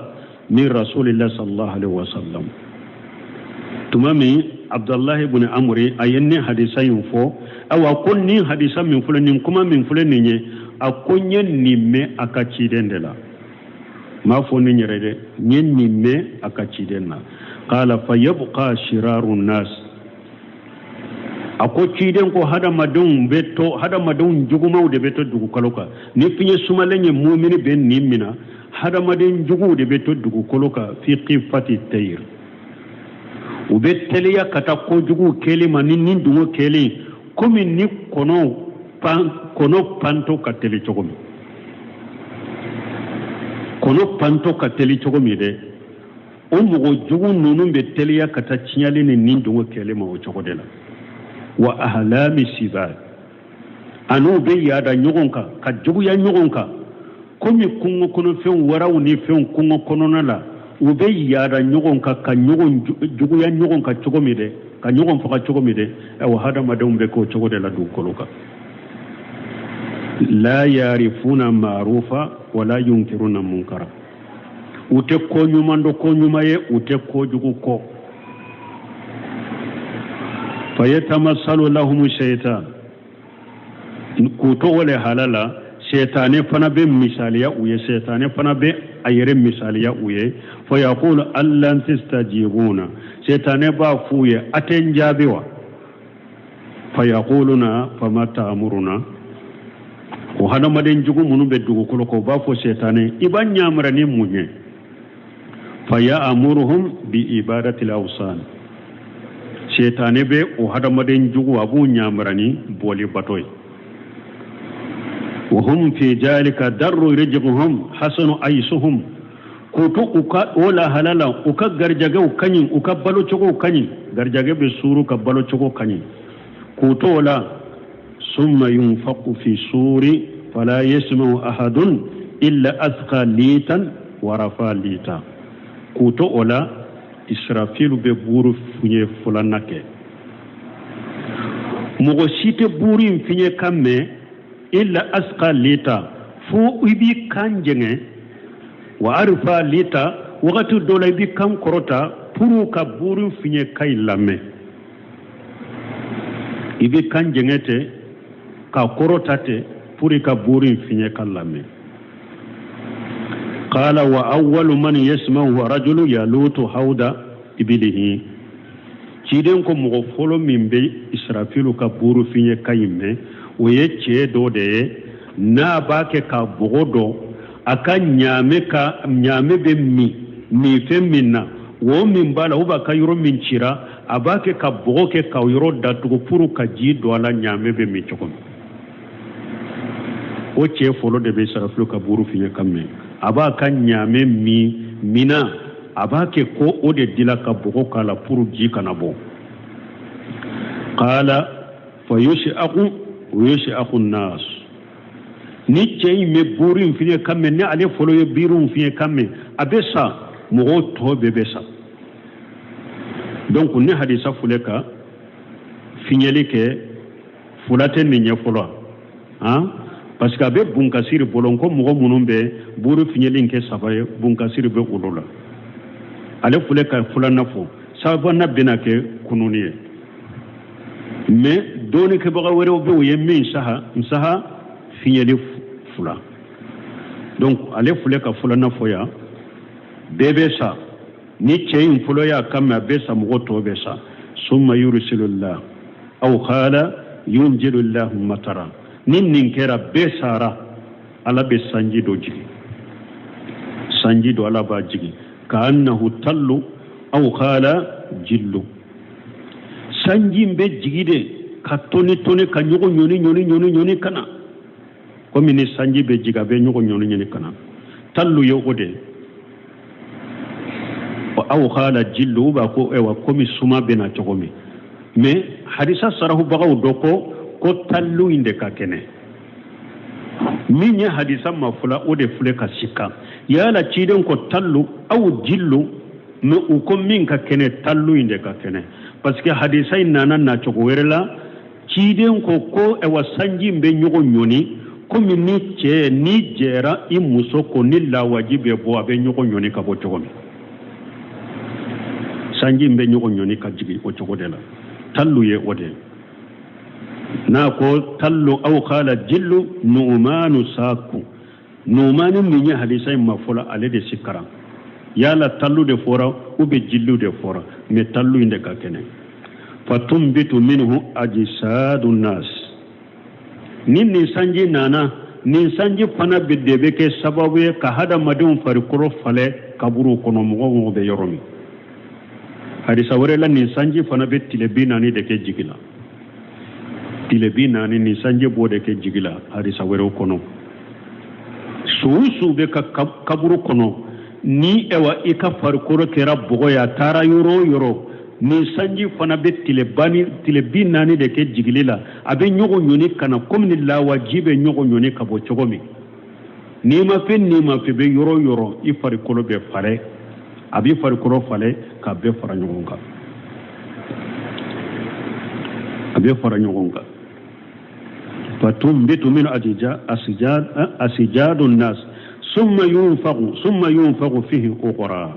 min rasulillahi sallallahu alaihi wasallam. Tuma min Abdullahi ibn Amri a ye nin hadisa in fɔ, awa ko nin hadisa min filɛ, nin kuma min filɛ nin ye, a ko n ye nin mɛn a ka ciden de la. N m'a fɔ nin yɛrɛ dɛ, n ye nin mɛn a ka ciden na. Qala fa yabqa shiraru nas. A ko ciden ko hadamadenw bɛ to, hadamadenw jugumaw de bɛ to dugukolo kan. Ni fiɲɛ sumalen ye mumini bɛ nin minɛ, hadamaden juguw de bɛ to dugukolo kan fi qifati tayr. U bɛ teliya ka taa kojugu kɛli ma ni ni dungɔ kɛli, komi ni kɔnɔ pan kɔnɔ pantɔ ka teli cogo min, kɔnɔ pantɔ ka teli cogo min dɛ, o mɔgɔ jugu ninnu bɛ teliya ka taa tiɲɛli ni ni dungɔ kɛli ma o cogo de la. Wa ahlami siba, an'u bɛ yaada ɲɔgɔn kan ka juguya ɲɔgɔn kan, komi kungo kɔnɔfɛnw, waraw ni fɛnw kungo kɔnɔna la, u bɛ yaada ɲɔgɔn kan ka ɲɔgɔn juguya ɲɔgɔn kan cogo min dɛ, ka ɲɔgɔn faga cogo min dɛ, ayiwa, hadamadenw bɛ k'o cogo de la dugukolo kan. La yarifuna ma'rufa wala yunkiruna munkara. U tɛ ko ɲuman dɔn ko ɲuman ye, u tɛ ko jugu kɔn. Fayatamasalu lahumu shaitan, k'u to o le hala la, sɛtanɛ fana bɛ misaliya u ye, sɛtanɛ fana bɛ a yɛrɛ misaliya u ye. Fayaqulu allan tastajibuna, sɛtanɛ b'a f'u ye: a tɛ n jaabi wa? Fayaquluna fama ta'muruna. O hadamaden jugu minnu bɛ dugukolo kan, u b'a fɔ sɛtanɛ: i b'an yamara ni mun ye? Faya'muruhum bi ibadatil awsan, sɛtanɛ bɛ o hadamaden jugu, a b'u yamara ni bɔli bato ye. Wa hum fi zalika darru rizquhum hasanu aysuhum. K'u to u ka o lahala la, u ka garijɛgɛw ka ɲi, u ka balocogow ka ɲi, garijɛgɛ bɛ suuru, ka balocogo ka ɲi, k'u to o la. Summa yunfaqu fi suri fala yasma'u ahadun illa asqa litan wa rafa lita. K'u to o la, Israfilu bɛ buuru fiɲɛ filanan kɛ. Mɔgɔ si tɛ buuru in fiɲɛ kan mɛn illa asqa lita, fo i b'i kan jɛngɛ, wa arfa lita, wagati dɔ la i b'i kan kɔrɔta pour ka buuru fiɲɛ kan in lamɛn. I b'i kan jɛngɛ tɛ ka kɔrɔta tɛ pour i ka buuru in fiɲɛ kan lamɛn. Qala wa awwalu man yasma'u rajulu yalutu hawda ibilihi. Ciden ko mɔgɔ fɔlɔ min bɛ Israfilu ka buuru fiɲɛ kan in mɛn, o ye cɛ dɔ de ye, n'a b'a kɛ ka bɔgɔ dɔn a ka ɲaamɛ, ka ɲaamɛ bɛ min minfɛn min na, wo min b'a la, ou b'a ka yɔrɔ min cira, a b'a kɛ ka bɔgɔ kɛ ka yɔrɔ datugu pour ka ji don a la, ɲaamɛ bɛ min cogo min. O cɛ fɔlɔ de bɛ Israfilu ka buuru fiɲɛ kan mɛn. A b'a ka ɲaamɛ min mina, a b'a kɛ ko o de dila ka bɔgɔ k'a la pour ji kana bɔ. Qala fayushaqu wa yushaqu nas. Ni cɛ in bɛ buuru in fiɲɛ kan mɛn, ni ale fɔlɔ ye buuru in fiɲɛ kan mɛn, a bɛ sa, mɔgɔw tɔ bɛɛ bɛ sa. Donc ni hadisa filɛ ka fiɲɛli kɛ fula tɛ nin ɲɛ fɔlɔ han, parce que a bɛ bunkasiri bolo ko mɔgɔ minnu bɛ buuru fiɲɛli kɛ saba ye, bunkasiri bɛ olu la. Ale filɛ ka filanan fɔ, sabanan bɛna kɛ kununi ye. Mais dɔɔnikɛbaga wɛrɛw bɛ, u ye min saha n saha fiɲɛli fila. Donc ale filɛ ka filanan fɔ yan, bɛɛ bɛ sa. Ni cɛ in fɔlɔ y'a kan mɛn, a bɛ sa, mɔgɔ tɔ bɛ sa. Summa yursilullah aw qala yunjilullahu matara. Ni nin kɛra, bɛɛ sara, Ala bɛ sanji dɔ jigin, sanji dɔ Ala b'a jigin, ka annahu tallu aw qala jillu. Sanji in bɛ jigi de ka toni toni ka ɲɔgɔn ɲɔni ɲɔni ɲɔni ɲɔni ka na, komi ni sanji bɛ jigin, a bɛ ɲɔgɔn ɲɔni ɲɔni ka na. Tallu ye o de ye, aw qala jillu, u b'a ko ayiwa komi suma bɛ na cogo min. Mais hadisa sarahubagaw dɔ ko ko tallu in de ka kɛnɛ. Min ye hadisa ma fɔla, o de filɛ ka sika yala ciden ko tallu aw jillu. Mais u ko min ka kɛnɛ, tallu in de ka kɛnɛ, parce que hadisa in nana nacogo wɛrɛ la. Ciden ko ko ayiwa sanji in bɛ ɲɔgɔn ɲɔni komi ni cɛ ni jɛra i muso ko, ni lawaji bɛ bɔ, a bɛ ɲɔgɔn ɲɔni ka bɔ cogo min, sanji in bɛ ɲɔgɔn ɲɔni ka jigin o cogo de la. Tallu ye o de ye. N'a ko tallu aw qala jillu, Nu'manu saku, Nu'mani min ye hadisa in ma fɔlɔ, ale de si karan yala tallu de fɔra ou bien jillu de fɔra, mais tallu in de ka kɛnɛ. Fatumbitu minhu ajsadu nas. Ni nin sanji nana, nin sanji fana bɛ de bɛ kɛ sababu ye ka hadamadenw farikolo falɛ kaburu kɔnɔ, mɔgɔ mɔgɔ bɛ yɔrɔ min. Hadisa wɛrɛ la, nin sanji fana bɛ tile 40 de kɛ jigi la. Tile 40, nin sanji b'o de kɛ jigi la hadisa wɛrɛw kɔnɔ. Su o su bɛ ka kaburu kɔnɔ, ni ɛwa i ka farikolo kɛra bɔgɔ ye, a taara yɔrɔ o yɔrɔ, nin sanji fana bɛ tile 40 de kɛ jigili la. A bɛ ɲɔgɔn ɲɔni ka na komi ni lawaji bɛ ɲɔgɔn ɲɔni ka bɔ cogo min. N'i ma fɛn, n'i ma fɛn bɛ yɔrɔ o yɔrɔ, i farikolo bɛ falen, a b'i farikolo falen k'a bɛɛ fara ɲɔgɔn kan, a bɛ fara ɲɔgɔn kan. Fatunbitu min asijadu nas, summa yunfagu fihi ukhra.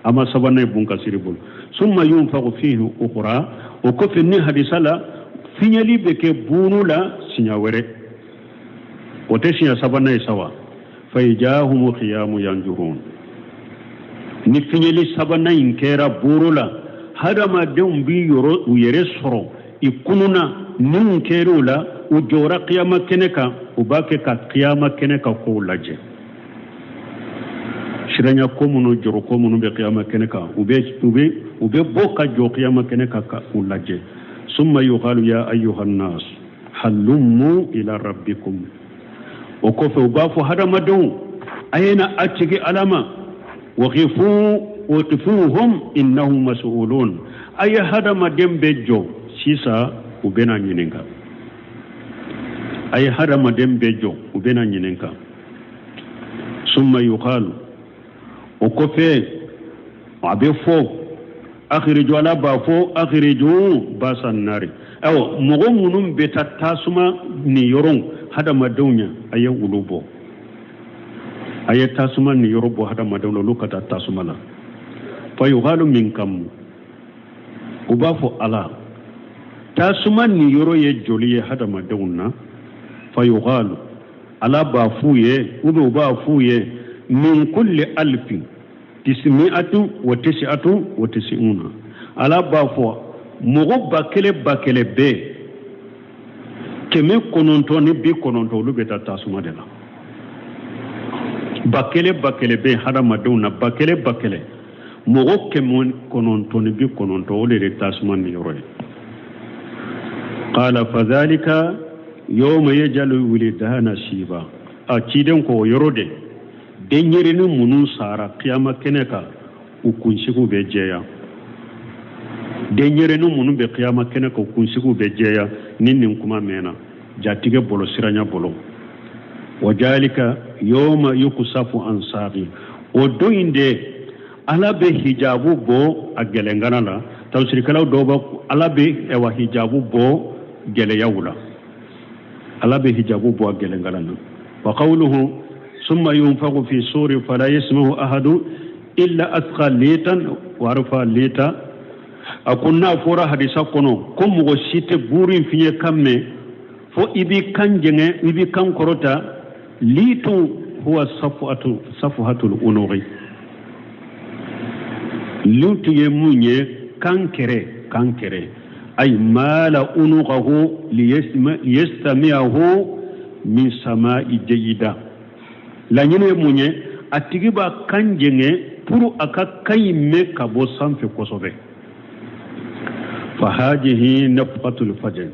A ma sabanan ye bun kasiri bolo. Summa yunfagu fihi ukhra, o kɔfɛ ni hadisa la, fiɲɛli bɛ kɛ buuru la siɲɛ wɛrɛ. O tɛ siɲɛ sabanan ye sa wa? Fa ijahumu qiyamu yanjurun. Ni fiɲɛli sabanan in kɛra buuru la, hadamadenw bi yɔrɔ u yɛrɛ sɔrɔ i kununa minnu kɛra u la, u jɔra kiyama kɛnɛ kan, u b'a kɛ ka kiyama kɛnɛ ka kow lajɛ. Siranya ko minnu, jɔrɔ ko minnu bɛ kiyama kɛnɛ kan, u bɛ bɔ ka jɔ kiyama kɛnɛ kan ka u lajɛ. Summa yuqalu ya ayyuhan nas halummu ila rabbikum. O kɔfɛ u b'a fɔ hadamadenw, a ye na a tigi ala ma. Waqifu waqifuhum innahum mas'ulun. A ye hadamaden bɛ jɔ sisan, u bɛna ɲininka. A ye hadamaden bɛ jɔ, u bɛna ɲininka. Summa yuqalu, o kɔfɛ a bɛ fɔ akhiriju, ala b'a fɔ akhiriju basan nari. Ayiwa, mɔgɔ minnu bɛ taa tasuma nin yɔrɔ hadamadenw ɲɛ, a ye olu bɔ, a ye tasuma nin yɔrɔ bɔ hadamadenw la, olu ka taa tasuma la. Fa yuqalu min kam. U b'a fɔ ala, tasuma nin yɔrɔ ye joli ye hadamadenw na? Fa yuqalu, ala b'a f'u ye, ou bien u b'a f'u ye, min kulli alfin tismi'atun wa tisi'atun wa tisi'una. Ala b'a fɔ mɔgɔ 1000 1000 bɛɛ, 990, olu bɛ taa tasuma de la. 1000 1000 bɛ hadamadenw na, 1000 1000, mɔgɔ 990, o de ye tasuma nin yɔrɔ ye. Qala fadhalika yawma yajalu wilidana shiba. A ciden ko o yɔrɔ de, denyɛrɛnin minnu sara kiyama kɛnɛ kan, u kunsigiw bɛ jɛya. Denyɛrɛnin minnu bɛ kiyama kɛnɛ kan, u kunsigiw bɛ jɛya. Ni nin kuma mɛnna jatigɛ bolo, siranya bolo. Wa jalika yawma yukusafu an saqi. O don in de, ala bɛ hijabu bɔ a gɛlɛngana la. Tafsirikɛlaw dɔw bɛ ala bɛ ɛwa hijabu bɔ gɛlɛyaw la, ala bɛ hijabu bɔ a gɛlɛngana na. Wa qawluhu summa yunfaku fi suri fala yasmahu ahadu illa asqa litan wa arfa lita. A ko n'a fɔra hadisa kɔnɔ ko mɔgɔ si tɛ buuru in fiɲɛ kan mɛn fo i b'i kan jɛngɛ, i b'i kan kɔrɔta. Litu huwa safhatu safhatul unuqi. Litu ye mun ye? Kan kɛrɛ, kan kɛrɛ. Ay mala unuqahu liyastami'ahu min sama'i jayyida. Laɲini ye mun ye? A tigi b'a kan jɛngɛ pour a ka kan in mɛn ka bɔ sanfɛ kosɛbɛ. Fa hadihi nafqatul fajr.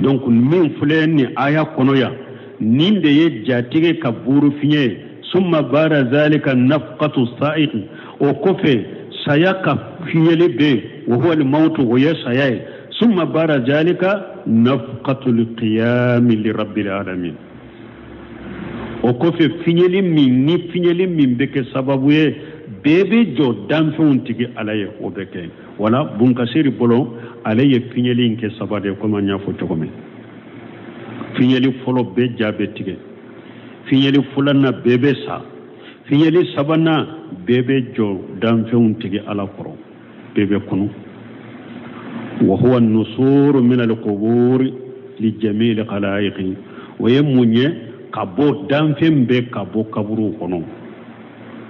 Donc min filɛ nin aya kɔnɔ yan, nin de ye jatigɛ ka buuru fiɲɛ ye. Summa bada zalika nafqatu sa'iq. O kɔfɛ saya ka fiɲɛli bɛ yen, wa huwa al-mautu, o ye saya ye. Summa bada zalika nafqatul qiyami li rabbil alamin. O kɔfɛ fiɲɛli min, ni fiɲɛli min bɛ kɛ sababu ye bɛɛ bɛ jɔ danfɛnw tigi ala ye, o bɛ kɛ. Wala bunkasiri bolo, ale ye fiɲɛli in kɛ saba de ye, komi an y'a fɔ cogo min. Fiɲɛli fɔlɔ, bɛɛ ja bɛ tigɛ. Fiɲɛli filanan, bɛɛ bɛ sa. Fiɲɛli sabanan, bɛɛ bɛ jɔ danfɛnw tigi ala kɔrɔ, bɛɛ bɛ kunu. Wa huwa nusuru min al-qubur li jami'il khalaiqi. O ye mun ye? Ka bɔ danfɛn bɛɛ ka bɔ kaburuw kɔnɔ.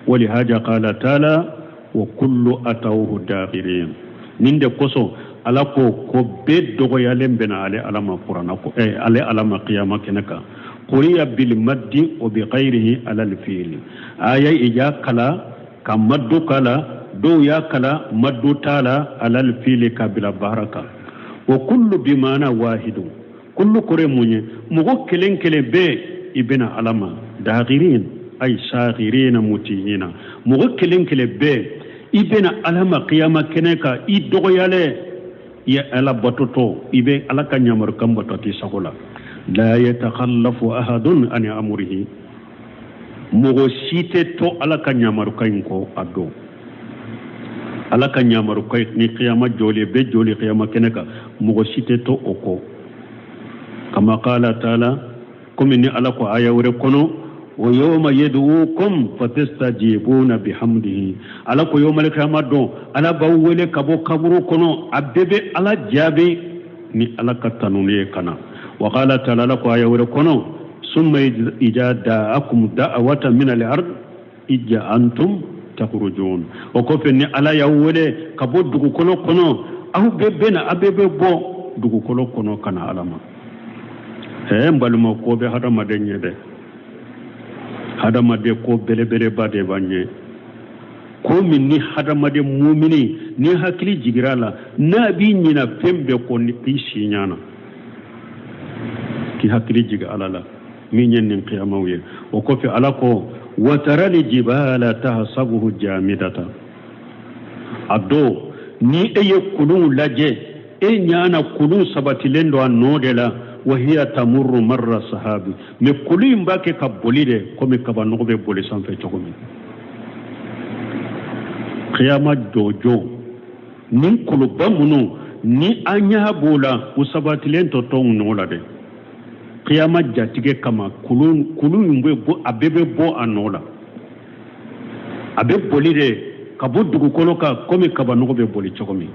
Walihaja qala taala wa kullu atawhu dakhirin. Nin de kosɔn ala ko ko bɛɛ dɔgɔyalen bɛna ale ala ma kuranna ko ale ala ma kiyama kɛnɛ kan. Quriya bil maddi wa bi ghayrihi ala al fi'li. Aya ija kala ka maddu kala. Dɔw y'a kalan maddu t'a la alal fili ka bila baara kan. Wa kullu bimana wahidu, kullu kɔrɔ mun ye? Mɔgɔ kelen kelen bɛɛ i bɛna Ala ma, dagirin ay sagirina mutihina, mɔgɔ kelen kelen bɛɛ i bɛna Ala ma kiyama kɛnɛ kan, i dɔgɔyalen, i ye Ala batotɔ, i bɛ Ala ka yamarukan bato t'i sago la. La yatakhallafu ahadun ani amrihi, mɔgɔ si tɛ to Ala ka yamarukan in kɔ a don. Ala ka yamarukan ni kiyama jɔli bɛ jɔli kiyama kɛnɛ kan, mɔgɔ si tɛ to o kɔ. Kama qala taala, komi ni Ala ko aya wɛrɛ kɔnɔ, wa yawma yad'ukum fatastajibuna bihamdihi. Ala ko yawmal kiyama don, Ala b'aw wele ka bɔ kaburu kɔnɔ, a bɛɛ bɛ Ala jaabi ni Ala ka tanuni ye ka na. Wa qala taala, Ala ko aya wɛrɛ kɔnɔ, summa ija da'akum da'watan min al-ard ija antum takurujun. O kɔfɛ ni Ala y'aw wele ka bɔ dugukolo kɔnɔ, aw bɛɛ bɛ na, aw bɛɛ bɛ bɔ dugukolo kɔnɔ ka na Ala ma. N balimaw, ko bɛ hadamaden ɲɛ dɛ, hadamaden ko belebeleba de b'an ɲɛ. Ko min ni hadamaden mumini ni hakili jigira a la, n'a b'i ɲina fɛn bɛɛ kɔ ni k'i si ɲana, k'i hakili jigi Ala la min ye nin kiyamaw ye. O kɔfɛ Ala ko watarali jibala tahsabuhu jamidata. A don ni e ye kulunw lajɛ, e ɲana kulun sabatilen don a nɔ de la, wa hiya tamurru marra sahabi, mais kulu in b'a kɛ ka boli de komi kabanɔgɔ bɛ boli sanfɛ cogo min. Kiyama jɔjɔ nin kuluba minnu ni an ɲa b'o la, u sabatilen tɔ tɔw nɔ la dɛ. Kiyama jatigɛ kama kulu in bɛ bɔ, a bɛɛ bɛ bɔ a nɔ la, a bɛ boli de ka bɔ dugukolo kan komi kabanɔgɔ bɛ boli cogo min.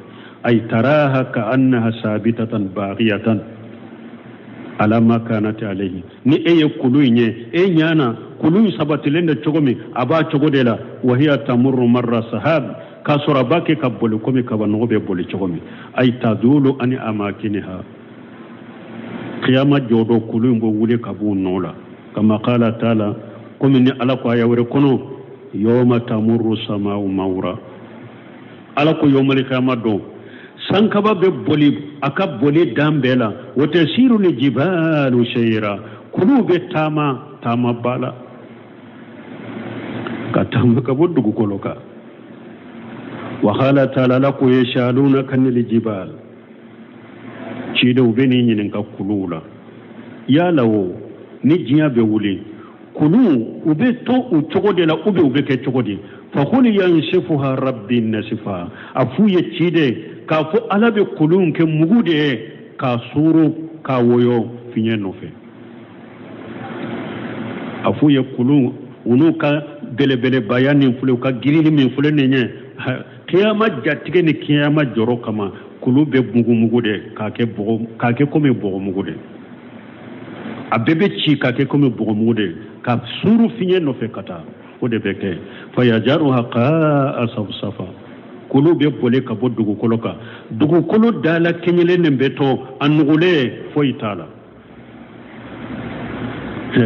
Ay taraha ka annaha sabitatan baqiyatan ala ma kanat alayhi. Ni e ye kulu in ye, e ɲana kulu in sabatilen de cogo min, a b'a cogo de la. Wa hiya tamurru marra sahab, k'a sɔrɔ a b'a kɛ ka boli komi kabanɔgɔ bɛ boli cogo min. Ay tadulu ani amakiniha. Kiyama jɔdɔ kulu in bɛ wuli ka b'u nɔ la. Kama qala taala, komi ni Ala ko aya wɛrɛ kɔnɔ, yawma tamurru sama'u mawra. Ala ko yawmal kiyama don, sankaba bɛ boli a ka boli dan bɛɛ la, wa tasiru li jibalu shayra, kuluw bɛ taama taama ba la ka taama ka bɔ dugukolo kan. Wa qala taala, Ala ko yasalunaka anil jibal, cidenw bɛ n'i ɲininka kuluw la, yala o ni diɲɛ bɛ wuli, kulu u bɛ to u cogo de la ou bien u bɛ kɛ cogo di? Fakul yansifuha rabbi nasifa. A f'u ye ciden k'a fɔ Ala bɛ kulu kɛ mugu de ye k'a suuru k'a woyɔ fiɲɛ nɔfɛ. A f'u ye kulu u n'u ka belebelebaya nin filɛ, u ka girinni min filɛ nin ye, kiyama jatigɛ ni kiyama jɔrɔ kama, kulu bɛ mugumugu de k'a kɛ bɔgɔ, k'a kɛ komi bɔgɔmugu de, a bɛɛ bɛ ci k'a kɛ komi bɔgɔmugu de ka suuru fiɲɛ nɔfɛ ka taa. O de bɛ kɛ fayajaruha qa'a safsafa, kulu bɛ boli ka bɔ dugukolo kan, dugukolo dala kɛɲɛlen nin bɛ to a nugulen, foyi t'a la.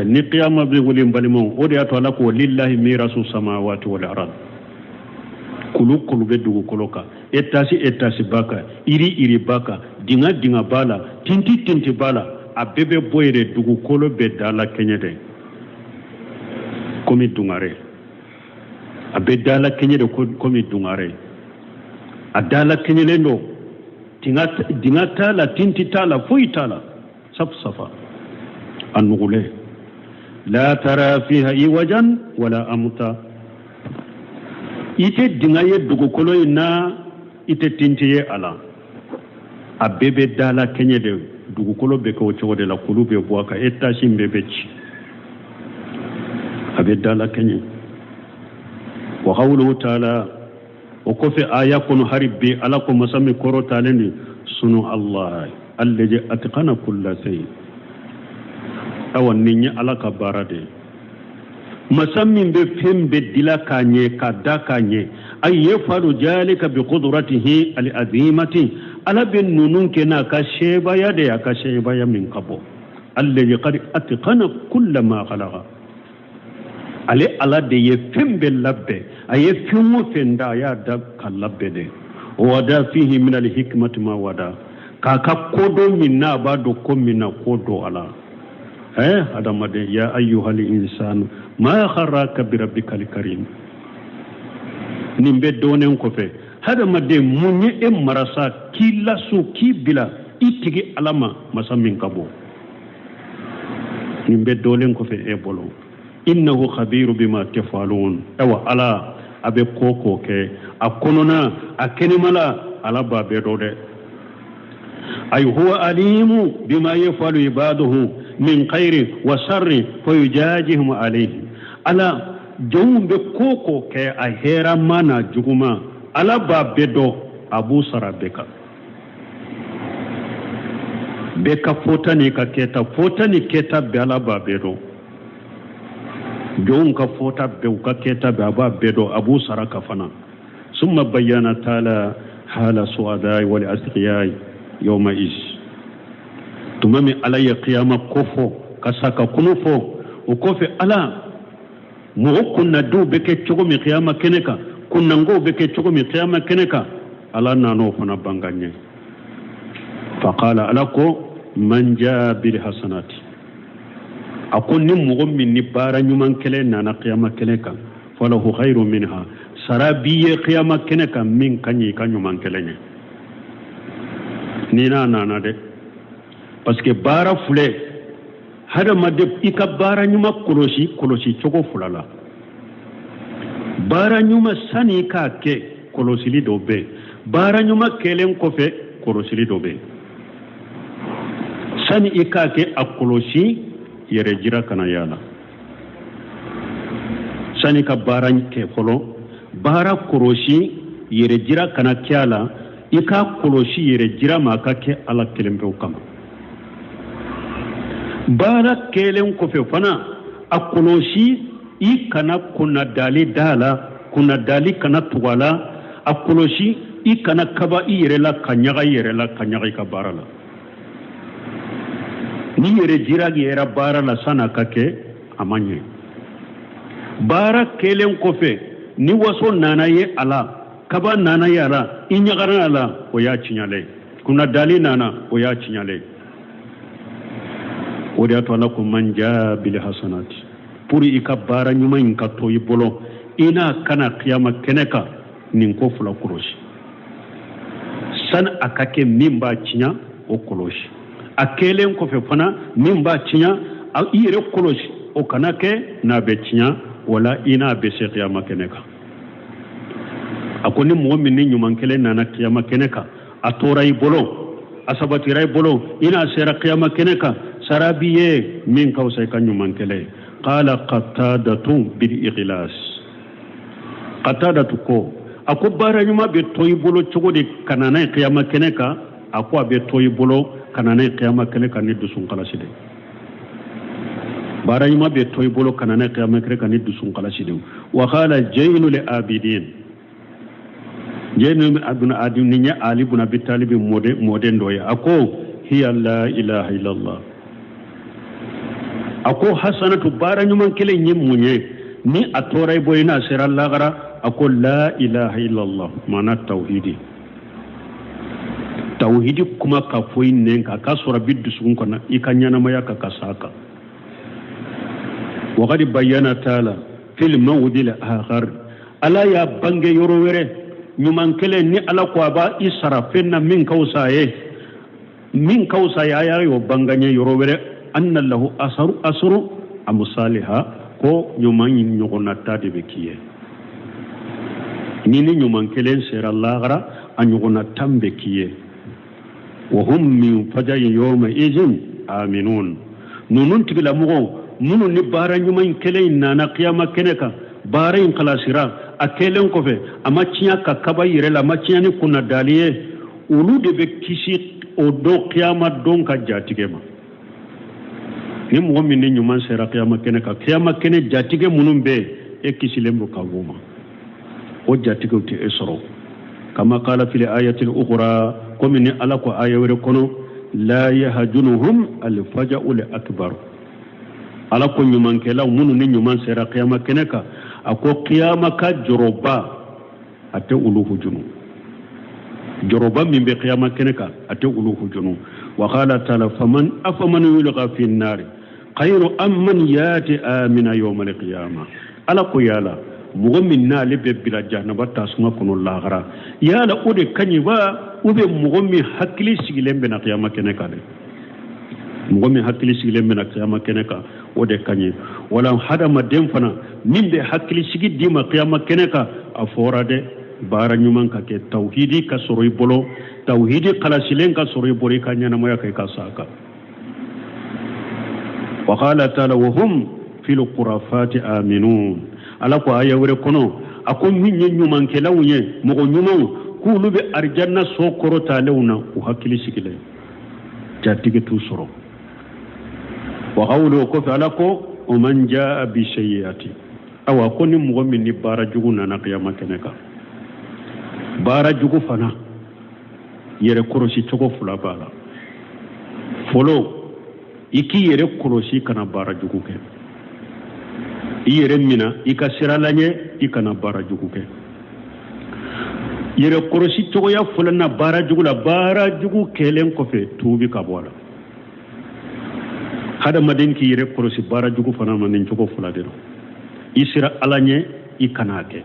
Ni kiyama bɛ wuli, n balimaw, o de y'a to Ala ko lillahi mirasu samawati wal ard. Kulu kulu bɛ dugukolo kan, etasi etasi b'a kan, iri iri b'a kan, dinga dinga b'a la, tinti tinti b'a la, a bɛɛ bɛ bɔ yen de. Dugukolo bɛ dala kɛɲɛ de komi dungare, a bɛ dala kɛɲɛ de komi dungare, a dala kɛɲɛlen don, dinga t'a la, tinti t'a la, foyi t'a la, saf safa, a nugulen. La tara fiha iwajan wala amuta, i tɛ dinga ye dugukolo in na, i tɛ tinti ye a la, a bɛɛ bɛ dala kɛɲɛ de. Dugukolo bɛ kɛ o cogo de la, kulu bɛ bɔ a kan, etasi bɛɛ bɛ ci, a bɛ dala kɛɲɛ. Wa qawluhu taala, o kɔfɛ aya kɔnɔ hari bi, Ala ko masa min kɔrɔ talen de, sunu Allah allazi atqana kulla shay. Awa nin ye Ala ka baara de ye, masa min bɛ fɛn bɛɛ dila k'a ɲɛ, k'a da k'a ɲɛ. Ay yafalu jalika bi qudratihi al azimati, Ala bɛ ninnu kɛ n'a ka sebaya de ye, a ka sebaya min ka bɔ. Allazi qad atqana kulla ma khalaqa. Ale Ala de ye fɛn bɛɛ labɛn. A ye fɛn o fɛn da, a y'a da ka labɛn de. Wada fihi min alhikmati ma wada, k'a ka kodɔn min n'a b'a dɔn ko min na ko don a la. Hadamaden, ya ayyuhal insanu ma gharraka bi rabbikal karim. Nin bɛɛ dɔnnen kɔfɛ, hadamaden, mun ye e marasa k'i lasu k'i bila i tigi Ala ma, masa min ka bon? Nin bɛɛ dɔnnen kɔfɛ e bolo, innahu khabiru bima tafalun. Awa Ala a bɛ ko ko kɛ a kɔnɔna a kɛnɛmala, Ala b'a bɛɛ dɔn dɛ. Ay huwa alimu bima yafalu ibaduhu min khairin wa sharrin fayujajihum alayhi. Ala jɔnw bɛ ko ko kɛ, a hɛrɛma n'a juguma, Ala b'a bɛɛ dɔn, a b'u sara bɛɛ kan. Bɛɛ ka fɔta n'i ka kɛta, fɔta ni kɛta bɛɛ, Ala b'a bɛɛ dɔn. Jɔnw ka fɔta bɛɛ, u ka kɛta bɛɛ, a b'a bɛɛ dɔn, a b'u sara ka fana. Summa bayyana taala hala suadai wal asqiyai yawma iz. Tuma min Ala ye kiyama ko fɔ ka sa ka kunu fɔ, o kɔfɛ Ala mɔgɔ kunnadiw bɛ kɛ cogo min kiyama kɛnɛ kan, kunnangow bɛ kɛ cogo min kiyama kɛnɛ kan, Ala nan'o fana banga ɲɛ. Faqala, Ala ko man jaa bil hasanati, a ko ni mɔgɔ min ni baara ɲuman kelen nana kiyama kɛnɛ kan, falahu khairu minha, sara b'i ye kiyama kɛnɛ kan min ka ɲi i ka ɲuman kelen ye. Ni n'a nana dɛ, parce que baara filɛ, hadamaden i ka baara ɲuman kɔlɔsi, kɔlɔsi cogo fila la. Baara ɲuman sani i k'a kɛ, kɔlɔsili dɔ bɛ yen. Baara ɲuman kɛlen kɔfɛ, kɔlɔsili dɔ bɛ yen. Sani i k'a kɛ, a kɔlɔsi yɛrɛ jira kana y'a la. Sani ka baara kɛ fɔlɔ, baara kɔlɔsi yɛrɛ jira kana kɛ a la. I k'a kɔlɔsi yɛrɛ jira ma, a ka kɛ Ala kelen pewu kama. Baara kɛlen kɔfɛ fana, a kɔlɔsi i kana kunnadali da la, kunnadali kana tugu a la. A kɔlɔsi i kana kaba i yɛrɛ la, ka ɲaga i yɛrɛ la, ka ɲaga i ka baara la. Ni yɛrɛ jira yɛrɛ baara la san'a ka kɛ, a ma ɲɛ. Baara kɛlen kɔfɛ, ni waso nana ye a la, kaba nana ye a la, i ɲagara a la, o y'a tiɲalen. Kunnadali nana, o y'a tiɲalen. O de y'a to Ala ko man jaa bil hasanati, pour i ka baara ɲuman in ka to i bolo, i n'a kana kiyama kɛnɛ kan, nin ko fila kɔlɔsi. Sani a ka kɛ, min b'a tiɲɛ, o kɔlɔsi. A kɛlen kɔfɛ fana, min b'a tiɲɛ, i yɛrɛ kɔlɔsi o kana kɛ n'a bɛ tiɲɛ, wala i n'a bɛ se kiyama kɛnɛ kan. A ko ni mɔgɔ min ni ɲuman kelen nana kiyama kɛnɛ kan, a tora i bolo, a sabatira i bolo, i n'a sera kiyama kɛnɛ kan, sara b'i ye min ka fisa i ka ɲuman kelen ye. Qala qatadatu bil ikhlas. Qatadatu ko, a ko baara ɲuman bɛ to i bolo cogo di ka na n'a ye kiyama kɛnɛ kan? A ko a bɛ to i bolo ka na n'a ye kiyama kɛnɛ kan ni dusun kalasi de. Baara ɲuman bɛ to i bolo ka na n'a ye kiyama kɛnɛ kan ni dusun kalasi de. Wa qala jaynul abidin, jeynu ibn adi ni ye Ali ibn Abi Talib mɔden dɔ ye, a ko hiya la ilaha illallah. A ko hasanatu, baara ɲuman kelen ye mun ye ni a tora i bolo i n'a sera lagara? A ko la ilaha illallah, maana tawhidi. Tawhidi kuma ka fɔ i nɛn kan, k'a sɔrɔ a bɛ dusukun kɔnɔ, i ka ɲɛnamaya ka s'a kan. Waqad bayyana taala fil mawdil akhar, Ala y'a bange yɔrɔ wɛrɛ, ɲuman kelen ni Ala ko a b'a i sara fɛn na min ka fisa ye, min ka fisa ye, a y'a y'o bange yɔrɔ wɛrɛ, anna lahu asaru asru amusaliha, ko ɲuman in ɲɔgɔnna ta de bɛ k'i ye. Ni ɲuman kelen sera lahara, a ɲɔgɔnna tan bɛ k'i ye. Wa hum min fajain yawma izin aminun. Ninnu tigilamɔgɔw minnu ni baara ɲuman in kelen in nana kiyama kɛnɛ kan, baara in kalasira, a kɛlen kɔfɛ a ma tiɲɛ ka kaba yɛrɛ la, a ma tiɲɛ ni kunnadali ye, olu de bɛ kisi o don kiyama don ka jatigɛ ma. Ni mɔgɔ min ni ɲuman sera kiyama kɛnɛ kan, kiyama kɛnɛ jatigɛ minnu bɛ yen, e kisilen don ka b'o ma, o jatigɛw tɛ e sɔrɔ. Kama qala fil ayatil ukhra, komi ni Ala ko aya wɛrɛ kɔnɔ, la yahjunuhum alfaja'ul akbar. Ala ko ɲumankɛlaw minnu ni ɲuman sera kiyama kɛnɛ kan, a ko kiyama ka jɔrɔba a tɛ olu hujunu. Jɔrɔba min bɛ kiyama kɛnɛ kan, a tɛ olu hujunu. Wa qala taala faman afaman yulqa fi nnari khayru am man yati amina yawma alqiyama. Ala ko yala mɔgɔ min n'ale bɛ bila jahanaba tasuma kɔnɔ lahara, yala o de ka ɲi wa, ou bien mɔgɔ min hakili sigilen bɛ na kiyama kɛnɛ kan dɛ? Mɔgɔ min hakili sigilen bɛ na kiyama kɛnɛ kan, o de ka ɲi. Wala hadamaden fana min bɛ hakili sigi d'i ma kiyama kɛnɛ kan, a fɔra dɛ, baara ɲuman ka kɛ, tawhidi ka sɔrɔ i bolo, tawhidi kalasilen ka sɔrɔ i bolo, i ka ɲɛnamaya kɛ i ka sa kan. Wa qala taala wa hum fil qurafati aminun. Ala ko aya wɛrɛ kɔnɔ, a ko min ye ɲumankɛlaw ye, mɔgɔ ɲumanw, k'olu bɛ arijanna so kɔrɔtalenw na, u hakili sigilen, jatigi t'u sɔrɔ. Wa qawlu, o kɔfɛ Ala ko o man jaa bi sayyiati, awa ko ni mɔgɔ min ni baara jugu nana kiyama kɛnɛ kan, baara jugu fana yɛrɛ kɔlɔsi cogo fila b'a la. Fɔlɔ, i k'i yɛrɛ kɔlɔsi kana baara jugu kɛ, i yɛrɛ mina i ka sira laɲɛ, i kana baara jugu kɛ. Yɛrɛ kɔlɔsi cogoya fɔlɔ na baara jugu la, baara jugu kɛlen kɔfɛ tuubi ka bɔ a la. Hadamaden k'i yɛrɛ kɔlɔsi baara jugu fana ma nin cogo fila de la. I sira Ala ɲɛ, i kana kɛ.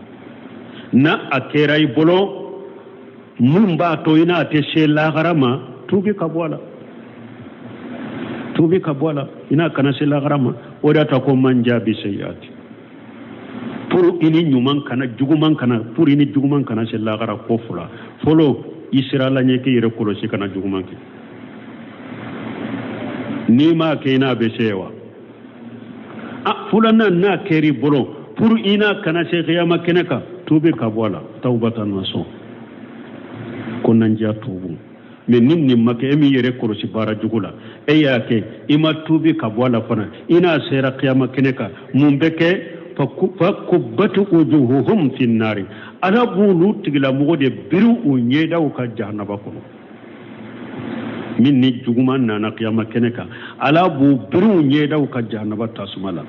N'a a kɛra i bolo mun b'a to i n'a tɛ se lahara ma, tuubi ka bɔ a la, tuubi ka bɔ a la, i n'a kana se lahara ma. O de y'a to ko man jaabi seyati, pour i ni ɲuman kana juguman kana, pour i ni juguman kana se lahara. Ko fila: fɔlɔ, i sira Ala ɲɛ, k'i yɛrɛ kɔlɔsi kana juguman kɛ. N'i m'a kɛ, i n'a bɛ se wa? A filanan, n'a kɛr'i bolo, pour i n'a kana se kiyama kɛnɛ kan, tuubi ka bɔ a la, tawbatan nasuha, kɔnɔnajɛya tuubu. Mais ni nin ma kɛ, e min yɛrɛ kɔlɔsi baara jugu la, e y'a kɛ, i ma tuubi ka bɔ a la fana, i n'a sera kiyama kɛnɛ kan, mun bɛ kɛ? Fa kubbatu wujuhuhum fi nari. Ala b'olu tigilamɔgɔ de biri u ɲɛdaw ka jahanaba kɔnɔ. Min ni juguman nana kiyama kɛnɛ kan, Ala b'u biri u ɲɛdaw ka jahanaba tasuma la.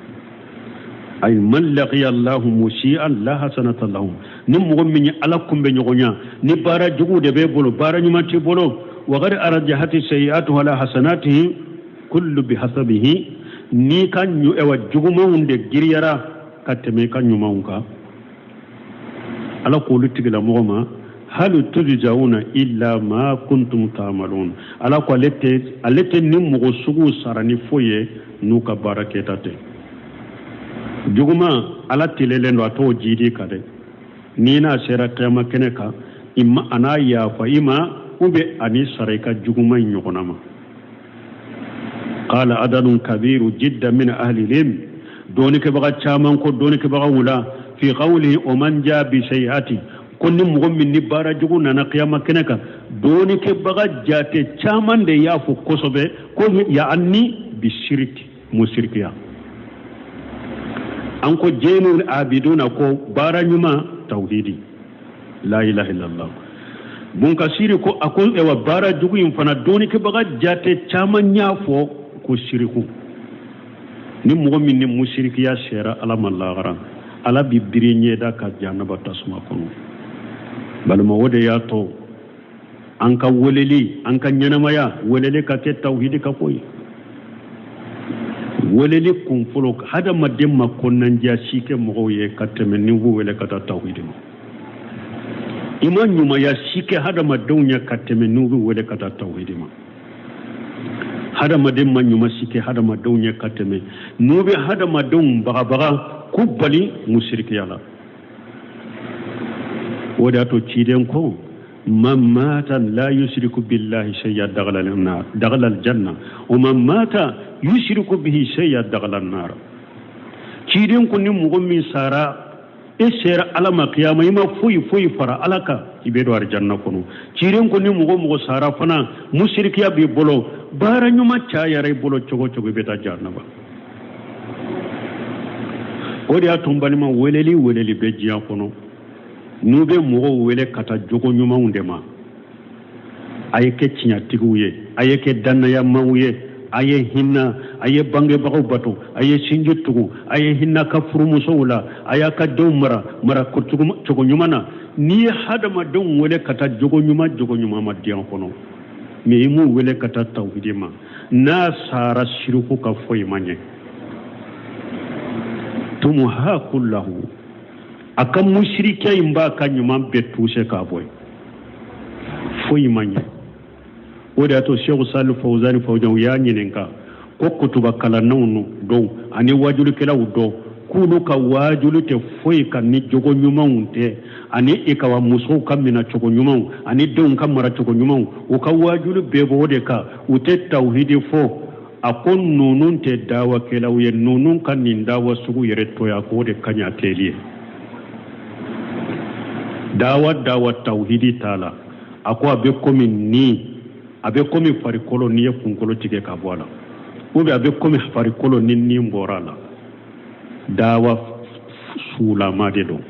Ay man laqiya Allahu musian la hasanata lahum. Ni mɔgɔ min ye Ala kunbɛ ɲɔgɔnya ni baara jugu de b'e bolo, baara ɲuman t'i bolo, wa qad arjahati sayi'atuhu ala hasanatihi kullu bihasabihi, n'i ka ɛwa jugumanw de giriyara ka tɛmɛ i ka ɲumanw kan, Ala k'olu tigilamɔgɔ ma hal tujzauna illa ma kuntum ta'malun. Ala ko ale tɛ ni mɔgɔ sugu sara ni foyi ye n'u ka baara kɛta tɛ. Juguman, Ala telelen don, a t'o jiidi kan dɛ. N'i n'a sera kiyama kɛnɛ kan, i ma a n'a yafa i ma, ou bien a n'i sara i ka juguman in ɲɔgɔnna ma. Qala adadun kabiru jidda min ahli ilm, dɔɔnikɛbaga caman ko dɔɔnikɛbagaw la, fi qawlihi o man jaa bi sayi'ati, ko ni mɔgɔ min ni baara jugu nana kiyama kɛnɛ kan, dɔɔnikɛbaga jate caman de y'a fɔ kosɛbɛ ko yaani bi shiriki, musirikiya. An ko jeenul abiduna ko baara ɲuman tawhidi la ilaha illallah. Bunkasiri ko a ko ewa baara jugu in fana dɔɔnikɛbaga jate caman y'a fɔ ko siriku. Ni mɔgɔ min ni musirikiya sera Ala ma lahara, Ala bi biri ɲɛda ka jahanaba tasuma kɔnɔ. Balima, o de y'a to an ka weleli, an ka ɲɛnamaya weleli ka kɛ tawhidi ka ko ye. Weleli kun fɔlɔ, hadamaden ma kɔnɔnajɛya si kɛ mɔgɔw ye ka tɛmɛ ni b'u wele ka taa tawhidi ma. I ma ɲumanya si kɛ hadamadenw ye ka tɛmɛ n'u bɛ wele ka taa tawhidi ma. Hadamaden ma ɲuman si kɛ hadamadenw ye ka tɛmɛ n'u bɛ hadamadenw bagabaga k'u bali musirikiya la. O de y'a to ciden ko man mata la yushriku billahi shay'a dakhala an-nar, dakhala al-janna, wa man mata yushriku bihi shay'a dakhala an-nar. Ciden ko ni mɔgɔ min sara, e sera Ala ma kiyama, i ma foyi foyi fara Ala kan, i bɛ don arijanna kɔnɔ. Ciden ko ni mɔgɔ sara fana, musirikiya b'i bolo, baara ɲuman cayara i bolo cogo cogo, i bɛ taa jahanaba. O de y'a to n balima, weleli weleli bɛ diɲɛ kɔnɔ. N'u bɛ mɔgɔw wele ka taa jogo ɲumanw de ma, a ye kɛ tiɲɛtigiw ye, a ye kɛ dannayamaw ye, A ye hinɛ, a ye bangebagaw bato, a ye sinji tugu, a ye hinɛ ka furumusow la, a y'a ka denw mara mara cogo ɲuman na. N'i ye hadamadenw wele ka taa jogo ɲuman jogo ɲuman ma diɲɛ kɔnɔ, mais i m'u wele ka taa tawhidi ma, n'a sara siriku kan foyi ma ɲɛ. Tumuha kullahu, a ka musirikiya in b'a ka ɲuman bɛɛ tuse k'a bɔ yen, foyi ma ɲɛ. O de y'a to Seku Sali Fawuzani Fawujan, u y'a ɲininka ko kutuba kalannaw dɔw ani wajulikɛlaw dɔw k'olu ka wajuli tɛ foyi kan ni jogo ɲumanw tɛ, ani i ka musow ka minɛ cogo ɲumanw ani denw ka mara cogo ɲumanw, u ka wajuli bɛɛ b'o de kan, u tɛ tawhidi fɔ. A ko ninnu tɛ dawakɛlaw ye, ninnu ka nin dawa sugu yɛrɛ to yen, a k'o de ka ɲi a kɛli ye. Dawa dawa tawhidi t'a la, a ko a bɛ komi ni a bɛ komi farikolo n'i ye kunkolo tigɛ ka bɔ a la, ou bien a bɛ komi farikolo ni ni bɔra a la. Dawa sulama de don.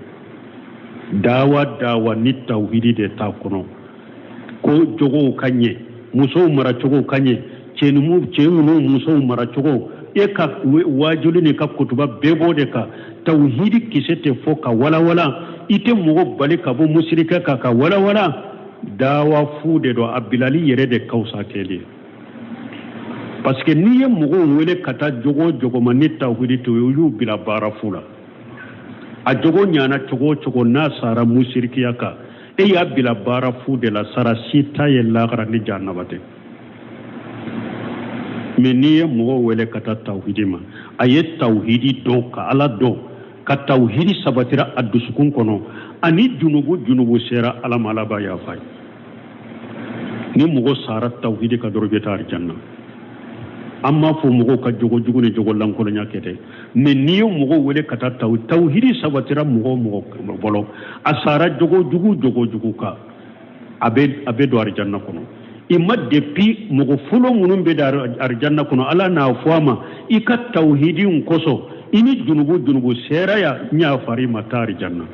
Dawa dawa ni tawhidi de t'a kɔnɔ, ko jogow ka ɲɛ, musow maracogow ka ɲɛ, cɛ minnu musow maracogo, e ka wajuli n'i ka kutuba bɛɛ b'o de kan. Tawhidi kisɛ tɛ fɔ ka walawala, i tɛ mɔgɔ bali ka bɔ musirikɛ kan ka walawala. Dawa fu de don, a bilali yɛrɛ de ka fisa kɛli ye. Parce que n'i ye mɔgɔw wele ka taa jogo o jogo ma ni tawhidi tɛ, o y'u bila baara fu la. A jogo ɲana cogo o cogo, n'a sara musirikiya kan, e y'a bila baara fu de la, sara si t'a ye lahara ni jahanaba tɛ. Mais n'i ye mɔgɔw wele ka taa tawhidi ma, a ye tawhidi dɔn, ka Ala dɔn, ka tawhidi sabatira a dusukun kɔnɔ, ani junubu junubu sera Ala ma, Ala b'a yafa ye. Ni mɔgɔ sara tawhidi kan dɔrɔn, i bɛ taa arijanna. An m'a fɔ mɔgɔw ka jogo jugu ni jogo lankolonya kɛ dɛ, mais n'i ye mɔgɔw wele ka taa tawhidi sabatira mɔgɔ o mɔgɔ bolo, a sara jogo jugu jogo jugu kan, a bɛ don arijanna kɔnɔ. I ma depuis mɔgɔ fɔlɔ minnu bɛ don arijanna kɔnɔ, Ala n'a fɔ a ma, i ka tawhidi in kosɔn, i ni junubu junubu sera yan, n yafara i ma, taa arijanna.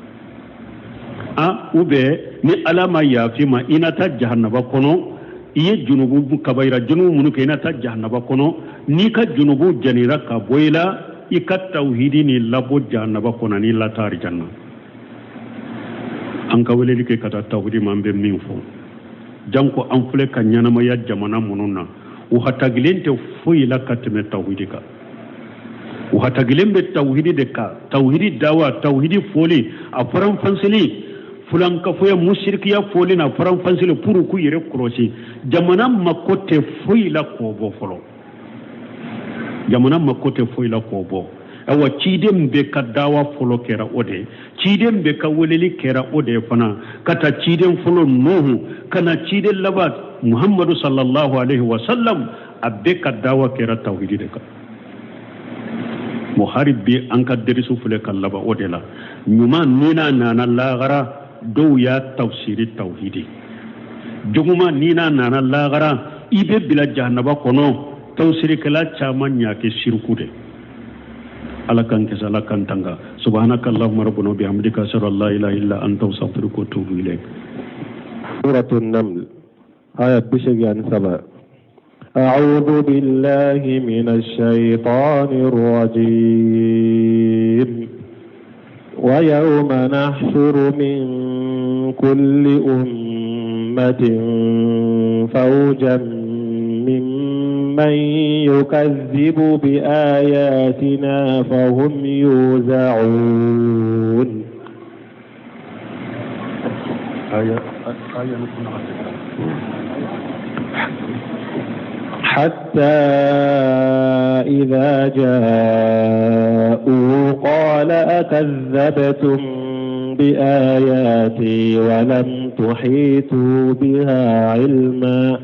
A ou bien ni Ala ma yafa i ma, i na taa jahanaba kɔnɔ. I ye junubu kabayira junubu minnu kɛ, i na taa jahanaba kɔnɔ. N'i ka junubu janira ka bɔ i la, i ka tawhidi ni labɔ jahanaba kɔnɔ, n'i la taa arijanna. An ka weleli kɛ ka taa tawhidi ma, an bɛ min fɔ, janko an filɛ ka ɲɛnamaya jamana minnu na, u hatagilen tɛ foyi la ka tɛmɛ tawhidi kan. U hatagilen bɛ tawhidi de kan, tawhidi dawa, tawhidi foli, a faranfanseli, fulankafoya musirikiya foli n'a faranfanseli pour k'u yɛrɛ kɔlɔsi. Jamana mako tɛ foyi la k'o bɔ fɔlɔ, jamana mako tɛ foyi la k'o bɔ. Awa, ciden bɛɛ ka dawa fɔlɔ kɛra o de ye, ciden bɛɛ ka weleli kɛra o de ye fana, ka taa ciden fɔlɔ Nuhu ka na ciden laban Muhammadu sallallahu alaihi wa sallam, a bɛɛ ka dawa kɛra tawhidi de kan. Bon, hari bi an ka derisu filɛ ka laban o de la. Ɲuman ni n'a nana lahara, dɔw y'a tafsiri tawhidi. Juguman ni n'a nana lahara, i bɛ bila jahanaba kɔnɔ, tafsirikɛla caman y'a kɛ siriku de. Ala k'an kisi, Ala k'an tanga. Subhanaka allahumma rabbana wa bihamdika, ashhadu an la ilaha illa anta, astaghfiruka wa atubu ilayk. سورة النمل آية 83. أعوذ بالله من الشيطان الرجيم. ويوم نحشر من كل أمة فوجا ممن يكذب بآياتنا فهم يوزعون. آية آية. حتى إذا جاءوا قال أكذبتم بآياتي ولم تحيطوا بها علما.